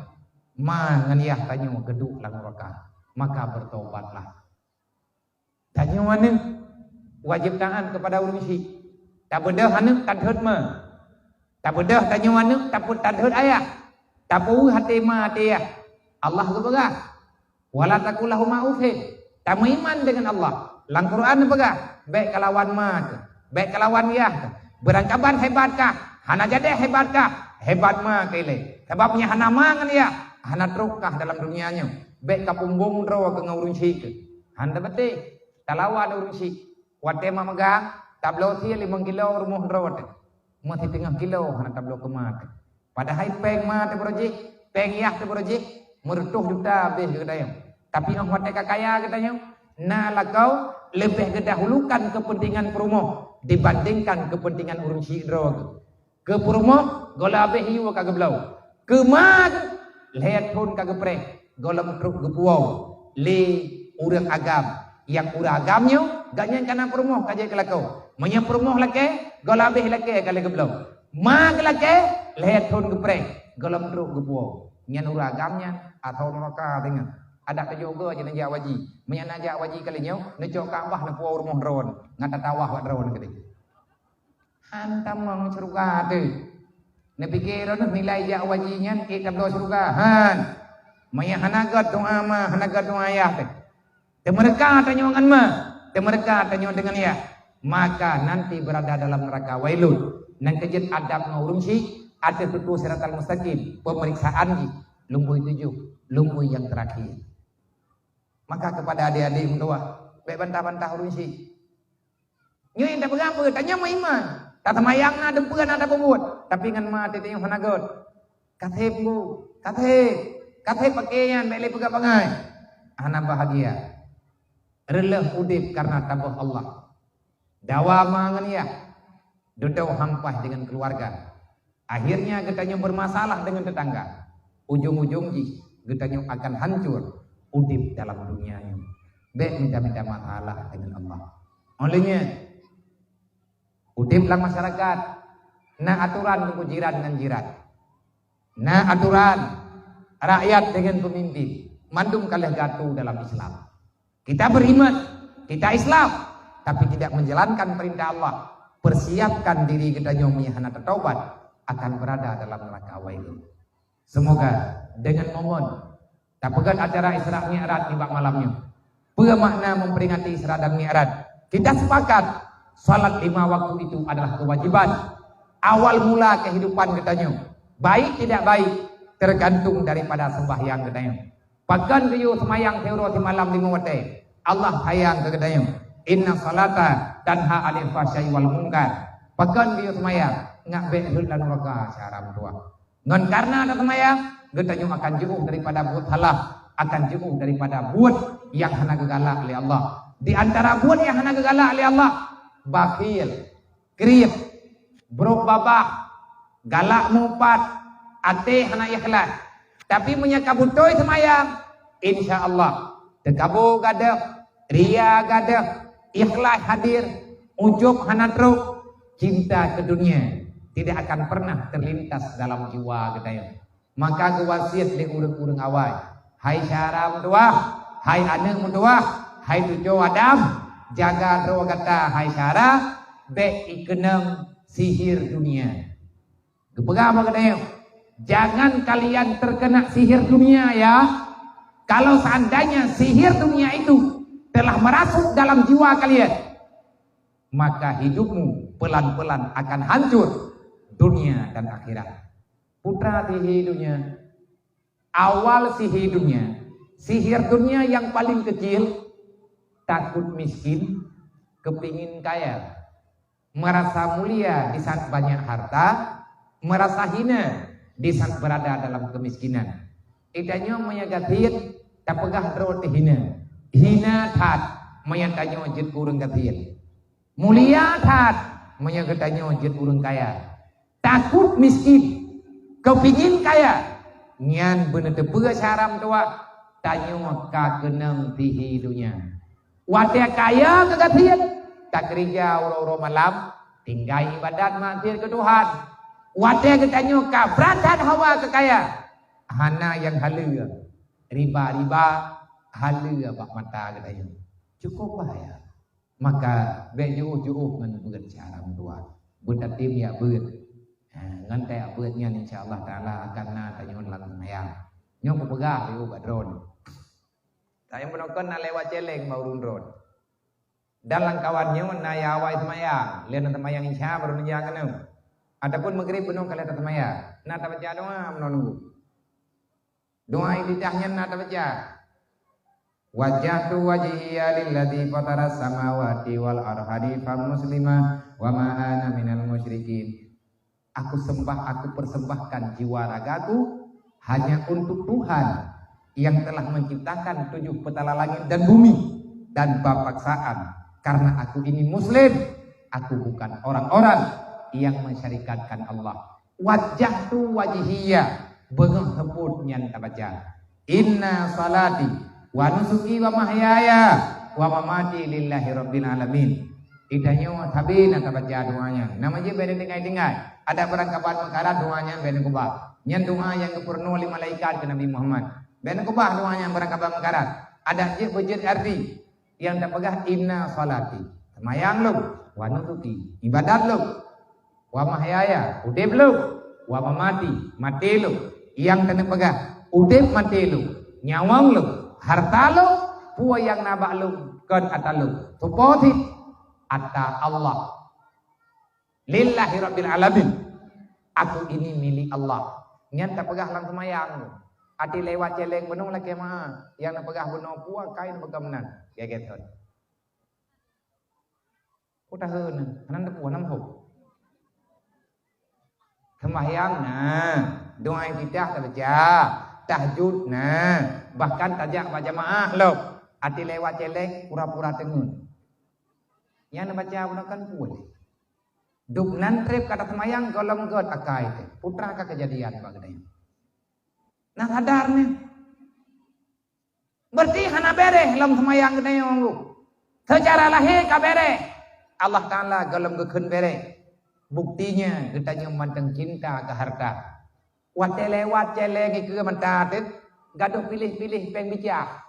Ma ngon yah tanyoe geuduek lam neraka, maka bertobatlah. Tanyoe aneuëk wajéb taát keupada ureuëng syik. Tabeudôh aneuëk tathot ma. Tabeudôh tanyoe aneuëk tapeuet tathot ayah. Tapeuweueh até ma até yah. Allah geupeugah, "Wala taqul lahuma uffin." Tameuiman deungon Allah. Lam Quran geupeugah, "Bék kalawan ma teuh, bék kalawan yah teuh. Beurangkaban hebat kah, hana jadeh hebat kah, hebat ma keu ilée. Sabab meunyoe hana ma ngon yah, hana trok kah dalam donya nyoe. Bék kapumbong droe keu ngon ureuëng syik keuh." Han tabaté, talawan ureuëng syik. Watée ma meugang, tabloe sie limong kilo rumoh droe teuh. Meusiteungoh kilo hana tabloe keu ma teuh. Padahai péng ma teuh baroe jih, péng yah teuh baroe jih, meureutoh juta habéh keu geutanyoe. Tapi óh watée ka kaya geutanyoe, na lakoe leubeh geudahulukan keupeuntengan peurumoh dibandingkan keupeuntengan ureuëng syik droe geuh. Keu peurumoh gohlom habéh yue ka geubloe. Keu ma geuh lhée thon ka geupreh, gohlom trok geupuwoe lé ureuëng agam. Nyang ureuëng agam nyoe, gobnyan ka na peurumoh ka jeuet keu lakoe. Meunyoe peurumoh lakée, gohlom habéh lakée ka lhée geubloe. Ma geuh lakée, lhée thon geupreh, gohlom trok geupuwoe. Nyan ureuëng agam nyan atau nuraka deungon. Adak teujoe goe jih neujak waji. Meunyoe neujak waji kali nyoe, neucok Ka'bah neupuwoe rumoh droe, ngon tatawah bak droe keudeh. Han tamong syeuruga teuh. Neupike droeneuh nilai jak waji nyan ék tabloe syeuruga? Han. Meunyoe hana gét doá ma, hana gét doá yah teuh. Teumeureuka tanyoe ngon ma, teumeureuka tanyoe deungon yah, maka nanti beurada dalam neuraka Wailun. Nyan keuh jeuet adab ngon ureuëng syik ateueh tutoe siratal mustaqim, peumeriksaan jih lumbôi tujoh, lumbôi nyang teurakhé. Maka keupada adék-adék meutuwah, bék bantah-bantah ureuëng syik. Nyoe nyang tapeugah peue? Tanyoe meuiman. Taseumayang na, dum peue na tapeubuet, tapi ngon ma até tanyoe hana gét. Ka sép, Bu, ka sép. Tapi pakai nyan bèk lé peugah bangai. Hana bahagia. Reuloh udép karena tabôh Allah. Dawa ma ngon yah. Dudoe hampah dengan keluarga. Akhirnya geutanyoe bermasalah dengan tetangga. Ujong-ujong jih geutanyoe akan hancur udép dalam dunia nyoe. Bèk minta-minta masalah dengan Allah. Oleh nyan, udép lam masyarakat na aturan teungku jiran ngon jiran. Na aturan rakyat dengan pemimpin. Mandum ka lheueh geuatô dalam Islam. Kita beriman, kita Islam, tapi tidak menjalankan perintah Allah. Persiapkan diri geutanyoe meunyo hana tatobat akan berada dalam neraka wailun. Semoga dengan momon tapeugöt acara Isra Mi'raj nibak malam nyoe, peue makna memperingati Isra dan Mi'raj? Kita sepakat, salat lima waktu itu adalah kewajiban. Awal mula kehidupan geutanyoe, baik tidak baik, tergantung daripada sembahyang geutanyoe. Pakon geuyue seumayang siuroe simalam lima watèe? Allah sayang keu geutanyoe. Inna salata tanha 'anil fahsya'i wal munkar. Pakon geuyue seumayang? Ngat bèk rhot lam nuraka, syedara meutuwah. Ngon kareuna taseumayang, geutanyoe akan jiôh daripada buet salah, akan jiôh daripada buet nyang hana geugalak lé Allah. Di antara buet nyang hana geugalak lé Allah, bakhil, kriet, brok babah, galak meuupat, até hana ikhlaih. Tapi meunyo ka beutôi seumayang, insya Allah, teukaboe gadôh, ria gadôh, ikhlaih hadir, ujub hana trok, cinta keu dunia tidak akan pernah terlintas dalam jiwa geutanyoe. Maka geuwasiet lé ureuëng-ureuëng awai, "Hai syedara meutuwah, hai aneuëk meutuwah, hai cuco Adam, jaga droe gata, hai syedara, bèk ikeunong sihir dunia." Geupeugah bak geutanyoe, "Jangan kalian terkena sihir dunia, ya. Kalau seandainya sihir dunia itu telah merasuk dalam jiwa kalian, maka hidupmu pelan-pelan akan hancur dunia dan akhirat." Putra sihir dunia. Awal sihir dunia. Sihir dunia yang paling kecil, takut miskin, kepingin kaya. Merasa mulia di saat banyak harta, merasa hina di saat berada dalam kemiskinan. Geutanyoe meunyo gasien, tapeugah droe teuhina. Hina that meunyo tanyoe jeuet keu ureuëng gasien. Mulia that meunyo geutanyoe jeuet ureuëng kaya. Takot miskin, keupingin kaya, nyan beuneuteupeu syedara meutuwah, tanyoe ka keunong sihir dunia. Watée kaya keu gasien, takeurija uroe-uroe malam, tinggai iébadat maksiet keu Tuhan. Watée geutanyoe ka brat that hawa keu kaya, hana nyang haleue, riba-riba haleue bak mata geutanyoe. Cukup bahaya. Maka bék jiôh-jiôh ngon beuet syedara meutuwah. Beutatem jak beuet. Ha, ngon tajak beuet nyan insya Allah Taala akan na tanyoe lam seumayang. Nyoe kupeugah lé ubat droe. Tanyoe bunoe kon na lewat céléng bak ureuëng droe. Dan lam kawan nyoe na nyang awai seumayang, lheueh na seumayang Isya baru neujak keunoe. Ataupun Maghrib bunoe ka lheueh taseumayang, na tabaca doa meunoe nunggu. Doa iftitah nyan na tabaca, "Wajjahtu wajhiya lilladzi fataras samawati wal arda hanifan muslima wa ma ana minal musyrikin." Aku sembah, aku persembahkan jiwa ragaku hanya untuk Tuhan yang telah menciptakan tujuh petala langit dan bumi, tanpa paksaan, karena aku ini muslim, aku bukan orang-orang yang mensyarikatkan Allah. Wajjahtu wajhiya, beungoh seupôt nyan tabaca, "Inna salati wa nusuki wa mahyaya wa mamati lillahi rabbil alamin." Geutanyoe sabe na tabaca doa nyan. Nama jih bék neutinggai-tinggai. Adak barangkaban meukarat doa nyan bék neukeubah. Nyan doa nyang geupeurunoe lé malaikat keu Nabi Muhammad. Bék neukeubah doa nyan barangkaban meukarat. Adak jih beujeuet arti. Nyang tapeugah, "Inna salati," seumayang lôn, "wa nusuki," iébadat lôn, "wa mahyaya," udeb lôn, "wa mamati," maté lôn. Nyang tapeugah, "Udeb maté lôn, nyawöng lôn, harta lôn, peue nyang na bak lôn kon ata lôn." Seupôt cit, ata Allah. Lillahi rabbil alamin. Aku ini milik Allah. Nyan tapeugah lam seumayang. Até lewat céléng bunoe lakée meu'ah. Nyang neupeugah bunoe peue kain beukeumenan. Geugét thon. Peue taheun, hana teupeue nam ho. Seumayang na, doa iftitah tabaca. Tahajud, nah, bahkan tajak bak jamaah lom. Até lewat céléng, pura-pura teungeut. Nyang neubaca bunoe kan puléh. Dub nan treb ka taseumayang gohlom göt akai teuh. Putra ka keujadian bak geutanyoe. Nah, sadar nyoe. Berarti hana beréh lom seumayang geutanyoe nyoe. Seucara lahé ka beréh. Allah Taala gohlom geukheun beréh. Buktinya geutanyoe mantong cinta keu harta. Watée lewat céléng ikeue mata teuh, gadôh piléh-piléh péng bicah.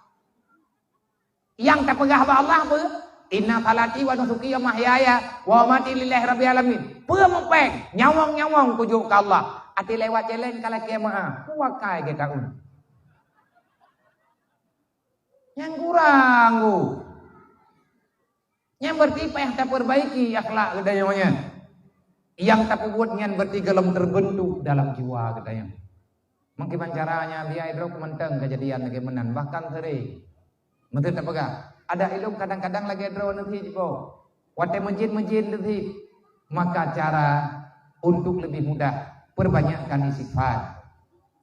Nyang tapeugah bak Allah peue? "Inna salati wa nusuki wa mahyaya wa mamati lillahi rabbil alamin." Peue meupéng? Nyawöng-nyawöng kujok keu Allah. Até lewat céléng ka lakée meu'ah. Peue akai geutanyoe? Nyang kurang, uh. Nyan berarti payah tapeurbaiki akhlak geutanyoe nyan. Nyang tapeubuet nyan berarti gohlom teubeuntuk dalam jiwa geutanyoe. Meukiban cara nyan biaya droe mantong keujadian lagée meunan, bahkan sering. Meuteuk tapeugah, adak ilong kadang-kadang lagée droe neusiet jipo. Watée meujin-meujin neusiet, maka cara untuk lebih mudah, perbanyakkan istighfar.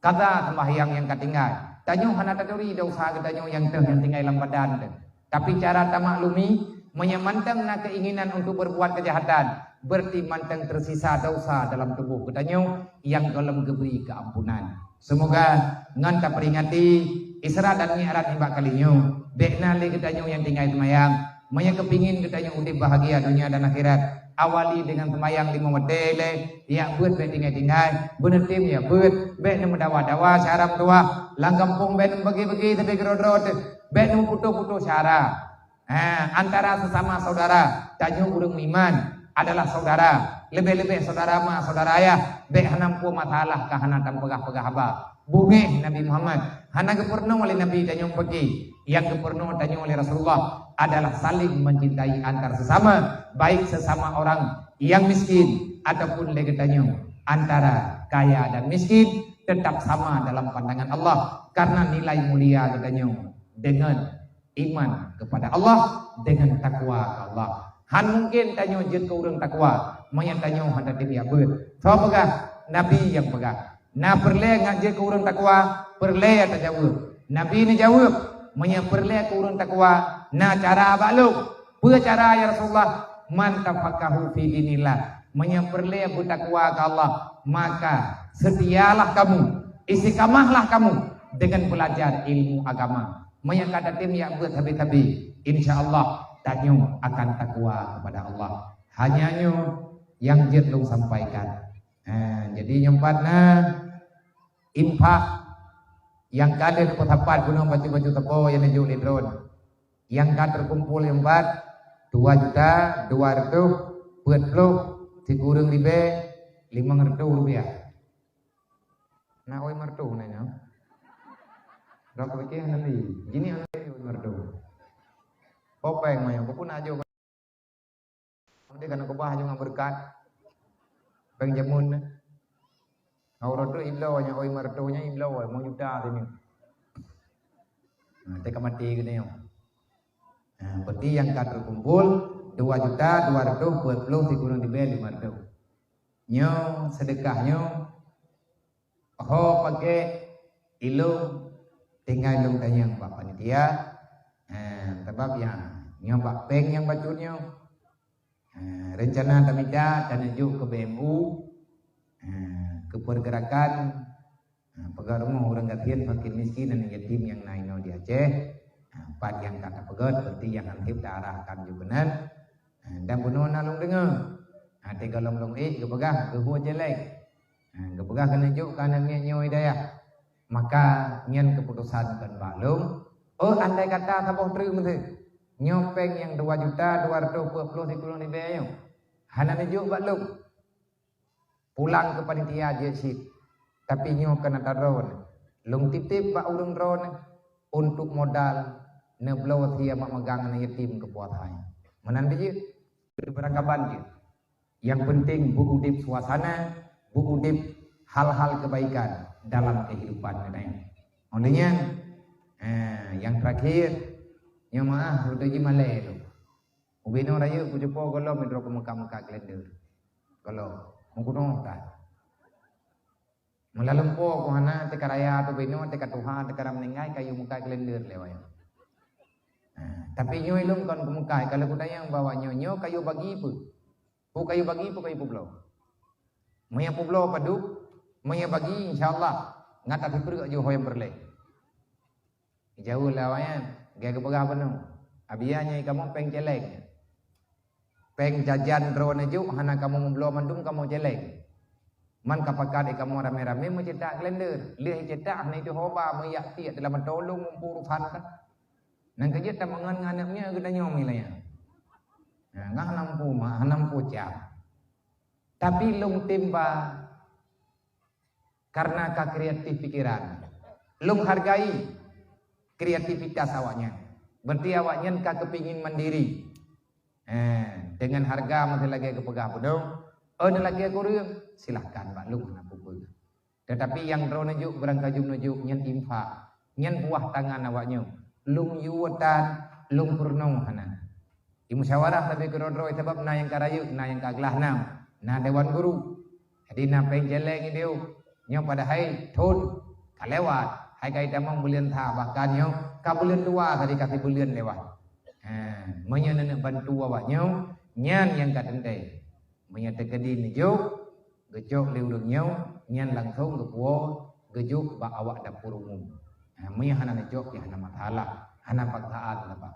Kaza sembahyang nyang ka tinggai. Tanyoe hana taturi desya geutanyoe nyang teuh nyang tinggai lam badan teuh. Tapi cara tamaklumi, meunyoe mantong na keinginan untuk berbuat kejahatan, berarti mantong tersisa desya dalam tuboh geutanyoe nyang gohlom geubri keuampunan. Seumoga ngon taperingati Isra dan Mi'raj nibak kali nyoe, bék na lé geutanyoe nyang tinggai seumayang. Meunyoe keupingin geutanyoe udeb bahagia donya dan akhirat, awali deungon seumayang lima watée lé, jak beuet bék tinggai-tinggai, beuneutem jak beuet, bék neumeudawa-dawa syara meutuwah, lam gampông bék neumeubeugé-beugé sabe keudroe-droe teuh, bék neumeuputoh-putoh syara. Ha, antara sesama saudara, tanyoe ureuëng meuiman adalah saudara, leubeh-leubeh saudara ma, saudara ayah, bék hana muphom masalah ka hana tapeugah-peugah haba. Beungéh Nabi Muhammad, hana geupeurunoe lé Nabi tanyoe peuki. Nyang geupeurunoe tanyoe lé Rasulullah adalah saling mencintai antar sesama, baik sesama orang yang miskin ataupun lé geutanyoe antara kaya dan miskin, tetap sama dalam pandangan Allah karena nilai mulia geutanyoe dengan iman kepada Allah, dengan takwa ke Allah. Han mungkin tanyoe jeuet keu ureuëng takwa, meunyoe tanyoe hana tatem jak beuet. Soe peugah? Nabi nyang peugah. Na peureulée ngat jeuet keu ureuëng takwa? Peureulée tajaweueb. Nabi neujaweueb, meunyoe peureulée keu ureuëng takwa, na cara bak lôn. Peue cara, ya Rasulullah? "Man tafaqahu fi dinillah." Meunyoe peureulée beutakwa keu Allah, maka setialah kamu, istiqamahlah kamu dengan belajar ilmu agama. Meunyoe ka tatem jak beuet sabe-sabe, insya Allah tanyoe akan takwa kepada Allah. Hanya nyoe nyang jeuet lôn sampaikan. Ha, jadi nyang pat na infak, nyang ka lheueh peusapat bunoe bacut-bacut sapo nyang neujok lé droe. Nyang ka teukumpul nyang pat dua juta dua ratus peuet ploh sikureueng ribée limong reutôh rupiah. Na oi meureutoh na nyoe. Droe kupike hana lé. Jini hana lé oi meureutoh. Popeng manyang, bukon ajo. Dia kana kubah ajo ngon beureukat. Peng jameun na. Ngon reutôh ibloe nyan, oi meureutoh nyan ibloe, limong juta sini. Nah, teuka mati geutanyoe. Nah, berarti nyang ka teukumpul dua juta dua ratus peuet ploh sikureueng ribée limong reutôh. Nyoe seudeukah nyoe, ho paké ilong tinggai lôn tanyong bak panitia. Ha, sabab nyang nyoe bak péng nyang bacut nyoe. Ha, reuncana tamita taneujok keu B M U, ha, keu pergerakan, ha, peugah rumoh ureuëng gasien, fakir miskin dan yatim nyang na inoe di Aceh. Ha, pat nyang ka tapeugét, berarti nyang han sép taarahkan ju keunan. Ha, dan bunoe na lôn deungoe. Ha, teuka lom lôn ék geupeugah geuhue céléng. Ha, geupeugah keuneuk jok keu aneuk miet nyoe hidayah. Maka nyan keuputosan kon bak lôn. Oh, andai kata saboh treuk meuteuk. Nyoe péng nyang dua juta dua ratus peuet ploh sikureueng ribée nyoe. Hana neujok bak lôn. Pulang keu panitia jeuet cit. Tapi nyoe keunan droeneuh. Lôn titip bak ureuëng droeneuh untuk modal neubloe sie mak meugang aneuk yatim keu puasa nyoe. Meunan jeuet. Beurakaban jeuet. Yang penting beuudép suasana, beuudép hal-hal kebaikan dalam kehidupan geutanyoe. Oleh nyan, eh, yang terakhir, nyoe meu'ah, lôn jimalée lôn. Ubé nyoe rayeuk kucupo gohlom droe keu meuka-meuka kalender. Gohlom, meukunoe that. Meulaleueng po ku hana, teuka raya tu binoe, teuka tuha, teuka meuninggai, kayue mukai kalender lé awaknyan. Nah, tapi nyoe lôn kon kumukai, kalau kutanyong bak awaknyoe, nyoe kayue bagi peue? Peue kayue bagi, peue kayue peubloe? Meunyoe peubloe padub, meunyoe bagi, insya Allah, ngat api peureuek ju ho nyang peureulée. Jaweueb lé awaknyan, gaya geupeugah bunoe, "Abiya nyoe kamoe péng céléng. Péng jajan droeneuh jok hana kamoe meubloe mandum kamoe céléng. Man ka pakat kamoe ramé-ramé meucetak kalender. Lheueh cetak hana itu hoba meuyak tiek dalam mata ulôn mumpung urusan ka. Nang keujeuet tamangan ngon aneuk nyoe geutanyoe milénya. Nah, ngan hana mampu ma, hana mampu cam." Tapi lôn tem ba karena ka kreatif pikiran. Lôn hargai kreativitas awaknyan. Berarti awaknyan ka keupingin mandiri. Eh, dengan harga masih lagée geupeugah budong, oh, ni lagée kureueng, silahkan bak lôn hana peue-peue. Tetapi nyang droeneuh jok, barangkajoe neuh jok, nyan infak, nyan buah tangan awaknyoe. Lôn yue tan, lôn peurunoe hana. Di musyawarah sabe keudroe-droe, sabab na nyang ka rayeuk, na nyang ka glah nam, na dewan guru. Jadi na péng céléng idéh, nyoe padahai thon ka lewat, hai ka itamong buleuen sa, bahkan nyoe ka buleuen dua tadi ka sibuleuen lewat. Ha, meunyoe neuneuk bantu awaknyoe, nyan nyang ka teuntée. Meunyoe teukeudi neujok, geucok lé ureuëng nyoe, nyan langsong geupuwoe geujok bak awak dapur umum. Ha, meunyoe hana neujok, ya hana masalah, hana paksaan saban.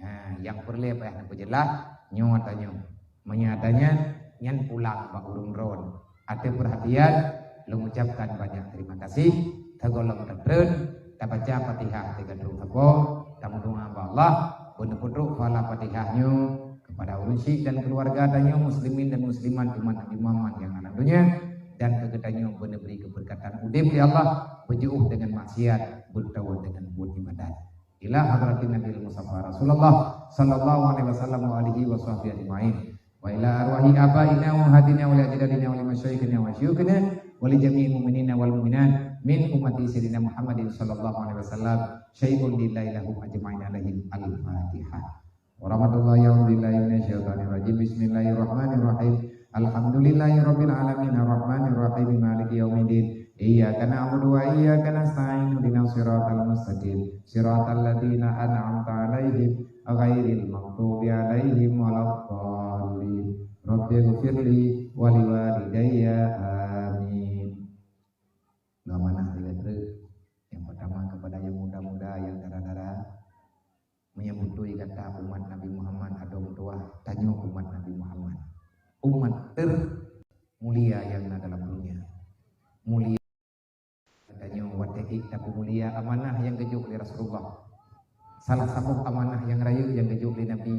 Ha, nyang peureulée payah neupeujeulaih nyoe ata nyoe. Meunyoe ata nyan, nyan pulang bak ureuëng droen. Ateueh peurhatian, lôn ucapkan banyak terima kasih. Sigohlom tatreun, tabaca Fatihah teuka troh sapo, tameudoa bak Allah, beuneupeutrok pahala Fatihah nyoe kepada ureuëng syik dan keluarga tanyoe, muslimin dan muslimat, umat Nabi Muhammad nyang alam donya, dan keu geutanyoe beuneubri keubeurkatan udeb lé Allah, beujiôh deungon maksiat, beutôi deungon buet ibadat. Ila hadratin Nabil Mustafa Rasulullah sallallahu alaihi wasallam wa alihi wa sahbihi ajma'in. Wa ila arwahi abaina wa hadina wa li ajdadina wa li masyayikhina wa syuyukhina wa li jami'il mu'minina wal mu'minat min ummati sayyidina Muhammadin sallallahu alaihi wasallam syai'un lillahi lahum ajma'in alaihim. Al-Fatihah. Warahmatullahi, a'udzubillahi minasyaitonirrajim. Bismillahirrahmanirrahim. Alhamdulillahirabbil alamin, arrahmanirrahim, maliki yaumiddin. Iyyaka na'budu wa iyyaka nasta'in. Ihdinas siratal mustaqim. Siratal ladzina an'amta 'alaihim ghairil maghdubi 'alaihim waladdallin. Rabbighfirli wa liwalidayya. Amin. Dua manah tiga treuk. Yang pertama kepada yang muda-muda, yang dara-dara. Meunyoe beutôi gata umat Nabi Muhammad, adoe meutuah, tanyoe umat Nabi Muhammad. Umat termulia nyang na dalam dunia. Mulia tanyoe watée ék tapeumulia amanah nyang geujok lé Rasulullah. Salah saboh amanah nyang rayeuk nyang geujok lé Nabi,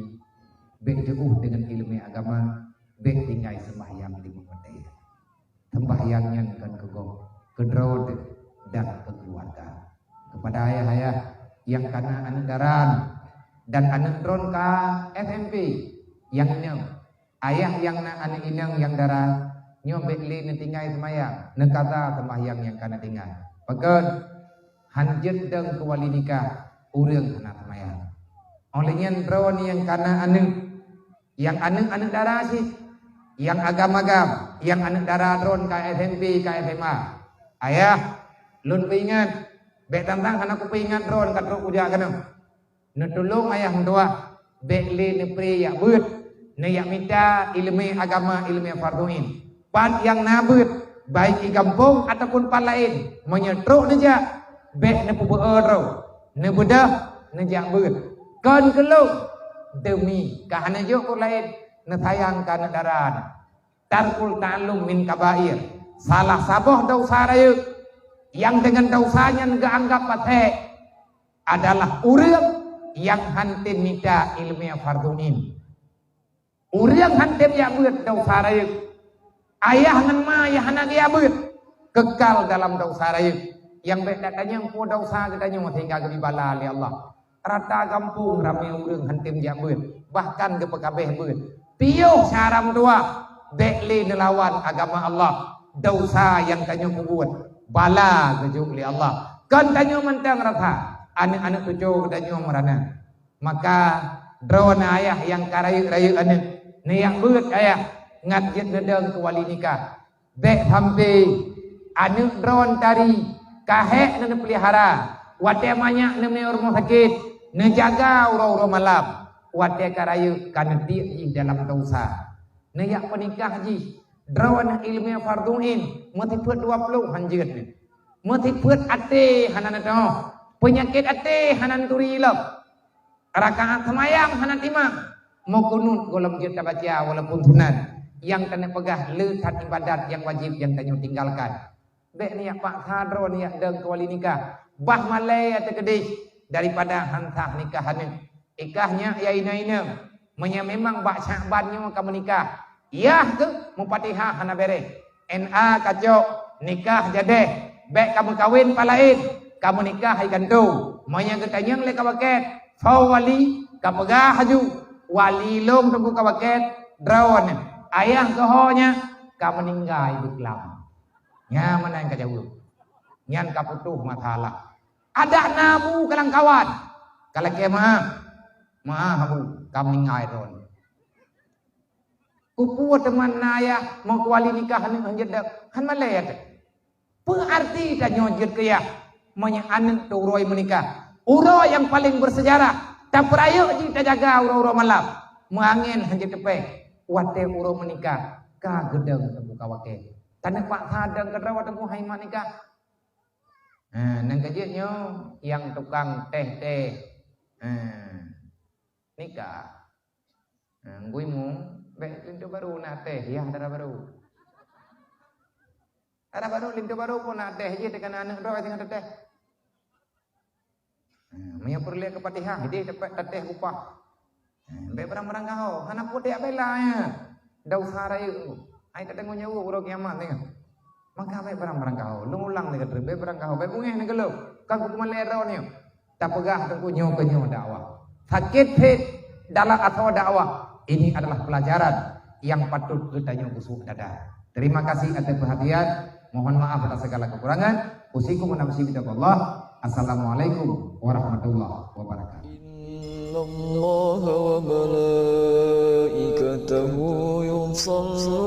bék jiôh deungon iéleumé agama, bék tinggai seumbahyang limong watée. Seumbahyang nyan kon keu gob, keu droe teuh dan keu keuluwarga. Keupada ayah-ayah nyang kana aneuëk dara dan aneuëk droen ka S M P, nyang inong, ayah nyang na aneuëk inong nyang dara, nyoe bék lé neutinggai seumayang, neukaza seumayang nyang kana tinggai. Pakon? Han jeuet dong keu wali nikah ureuëng hana seumayang. Óh lheueh nyan droe nyang kana aneuëk, nyang aneuëk-aneuëk dara cit, nyang agam-agam, nyang aneuëk dara droen ka S M P, ka S M A. Ayah, lôn peuingat, bék tantang hana kupeuingat droen ka trok kujak keunoe. Neutulông ayah meutuah, bék lé neupré jak beuet, neuyak mita iéleumé agama, iéleumé fardhu ain. Pat nyang na beuet, baik di gampông ataupun pat laén, meunyoe trok neujak, bék neupeubeuet droe, neubeudôh, neujak beuet. Kon keu lôn, deumi ka hana jok buet laén, neusayang keu aneuëk dara. Tarkul ta'allum min kabair, salah saboh desya rayeuk, nyang deungon desya nyan geuanggab pasék, adalah ureuëng nyang hántom mita iéleumé fardhu ain. Ureuëng hántom jak beuet desya rayeuk. Ayah ngon ma nyang hana geujak beuet, keukal dalam desya rayeuk. Nyang bék that tanyong peue desya geutanyoe sehingga geubri bala lé Allah. Rata gampông ramé ureuëng hántom jak beuet, bahkan geupeukabéh beuet. Piôh cara meutuah, bék lé neulawan agama Allah. Desya nyang tanyoe peubuet, bala geujok lé Allah. Kon tanyoe mantong rasa, aneuëk-aneuëk cucoe geutanyoe meurana. Maka droeneuh ayah nyang ka rayeuk-rayeuk aneuëk, neuyak beuet ayah, ngat jeuet neudong keu wali nikah. Bék sampai Aneuk droe tari, ka hék neupeulihara, watée manyak neumé u rumoh sakét, neujaga uroe-uroe malam, watée ka rayeuk ka neutiek jih dalam desya. Neujak peunikah jih, droe aneuk ileumé fardhu ain, meusifeuet dua ploh han jeuet nyan. Meusifeuet até hana neutoh, peunyakét até hana neuturi lom. Rakaat seumayang hana timang, meukunut gohlom jeuet tabaca walaupun sunat. Nyang tanyoe peugah le that ibadat nyang wajéb nyang tanyoe tinggalkan. Bék neujak paksa droe neujak dong keu wali nikah. Bah malée ateueh keudeh daripada han sah nikah aneuk. Ikah nyak ya inong-inong. Meunyoe memang bak Syakban nyoe ka meunikah, yah keuh Meufatihah hana béréh. N A kacok, nikah jadeh, bék ka meukawen pat laén, ka meunikah hai ganto. Meunyoe geutanyong lé Kak Bakét, soe wali, ka peugah laju, wali lôn Teungku Kak Bakét, droeneuh, ayah geuh ho nyan ka meuninggai beuklam. Nyan meunan ka jaweueb. Nyan ka putôh masalah. Adak na bu kalangkawan, ka lakée meu'ah, meu'ah bu, ka meuninggai droeneuh. Keupeue teuma na yah meukuali nikah aneuk han jeuet deuek, han malée teuh. Peue arti tanyoe jeuet keu yah meunyoe aneuk teuh uroe meunikah? Uroe nyang paleng beusejarah, tapeurayeuk jih tajaga uroe-uroe malam. Meuangén han jeuet teupéh, watée uroe meunikah ka geudong Teungku Kak Bakét. Taneuk paksa dong keudroe Teungku hai mat nikah. Ha, nyang ka jeuet nyoe nyang tukang téh-téh. Ha, nikah. Nah, ngui mu, bék linto barô na téh, yah dara barô. Dara barô, linto barô pun na téh, jih teukana aneuk droe singoh teutéh. Nah, meunyoe peureulée keu Fatihah, jih teupéh tatéh upah. Nah, bék barang-barang gaho, hana peue tajak bela nyan. Desya rayeuk. Hai tadeungoe nyoe uroe kiamat nyoe. Maka bék barang-barang gaho. Lôn ulang lé keudroe, bék barang gaho, bék beungéh nyoe gohlom. Kan huköman lé droeneuh. Tapeugah Teungku nyoe keu nyoe dakwah. Sakét phét dalam asoe dakwah. Ini adalah pelajaran yang patut geutanyoe geusuek dada. Terima kasih atas perhatian. Mohon maaf atas segala kekurangan. Usikum wa nafsi bitaqwallah. Assalamualaikum warahmatullahi wabarakatuh. إن الله وملائكته يصلون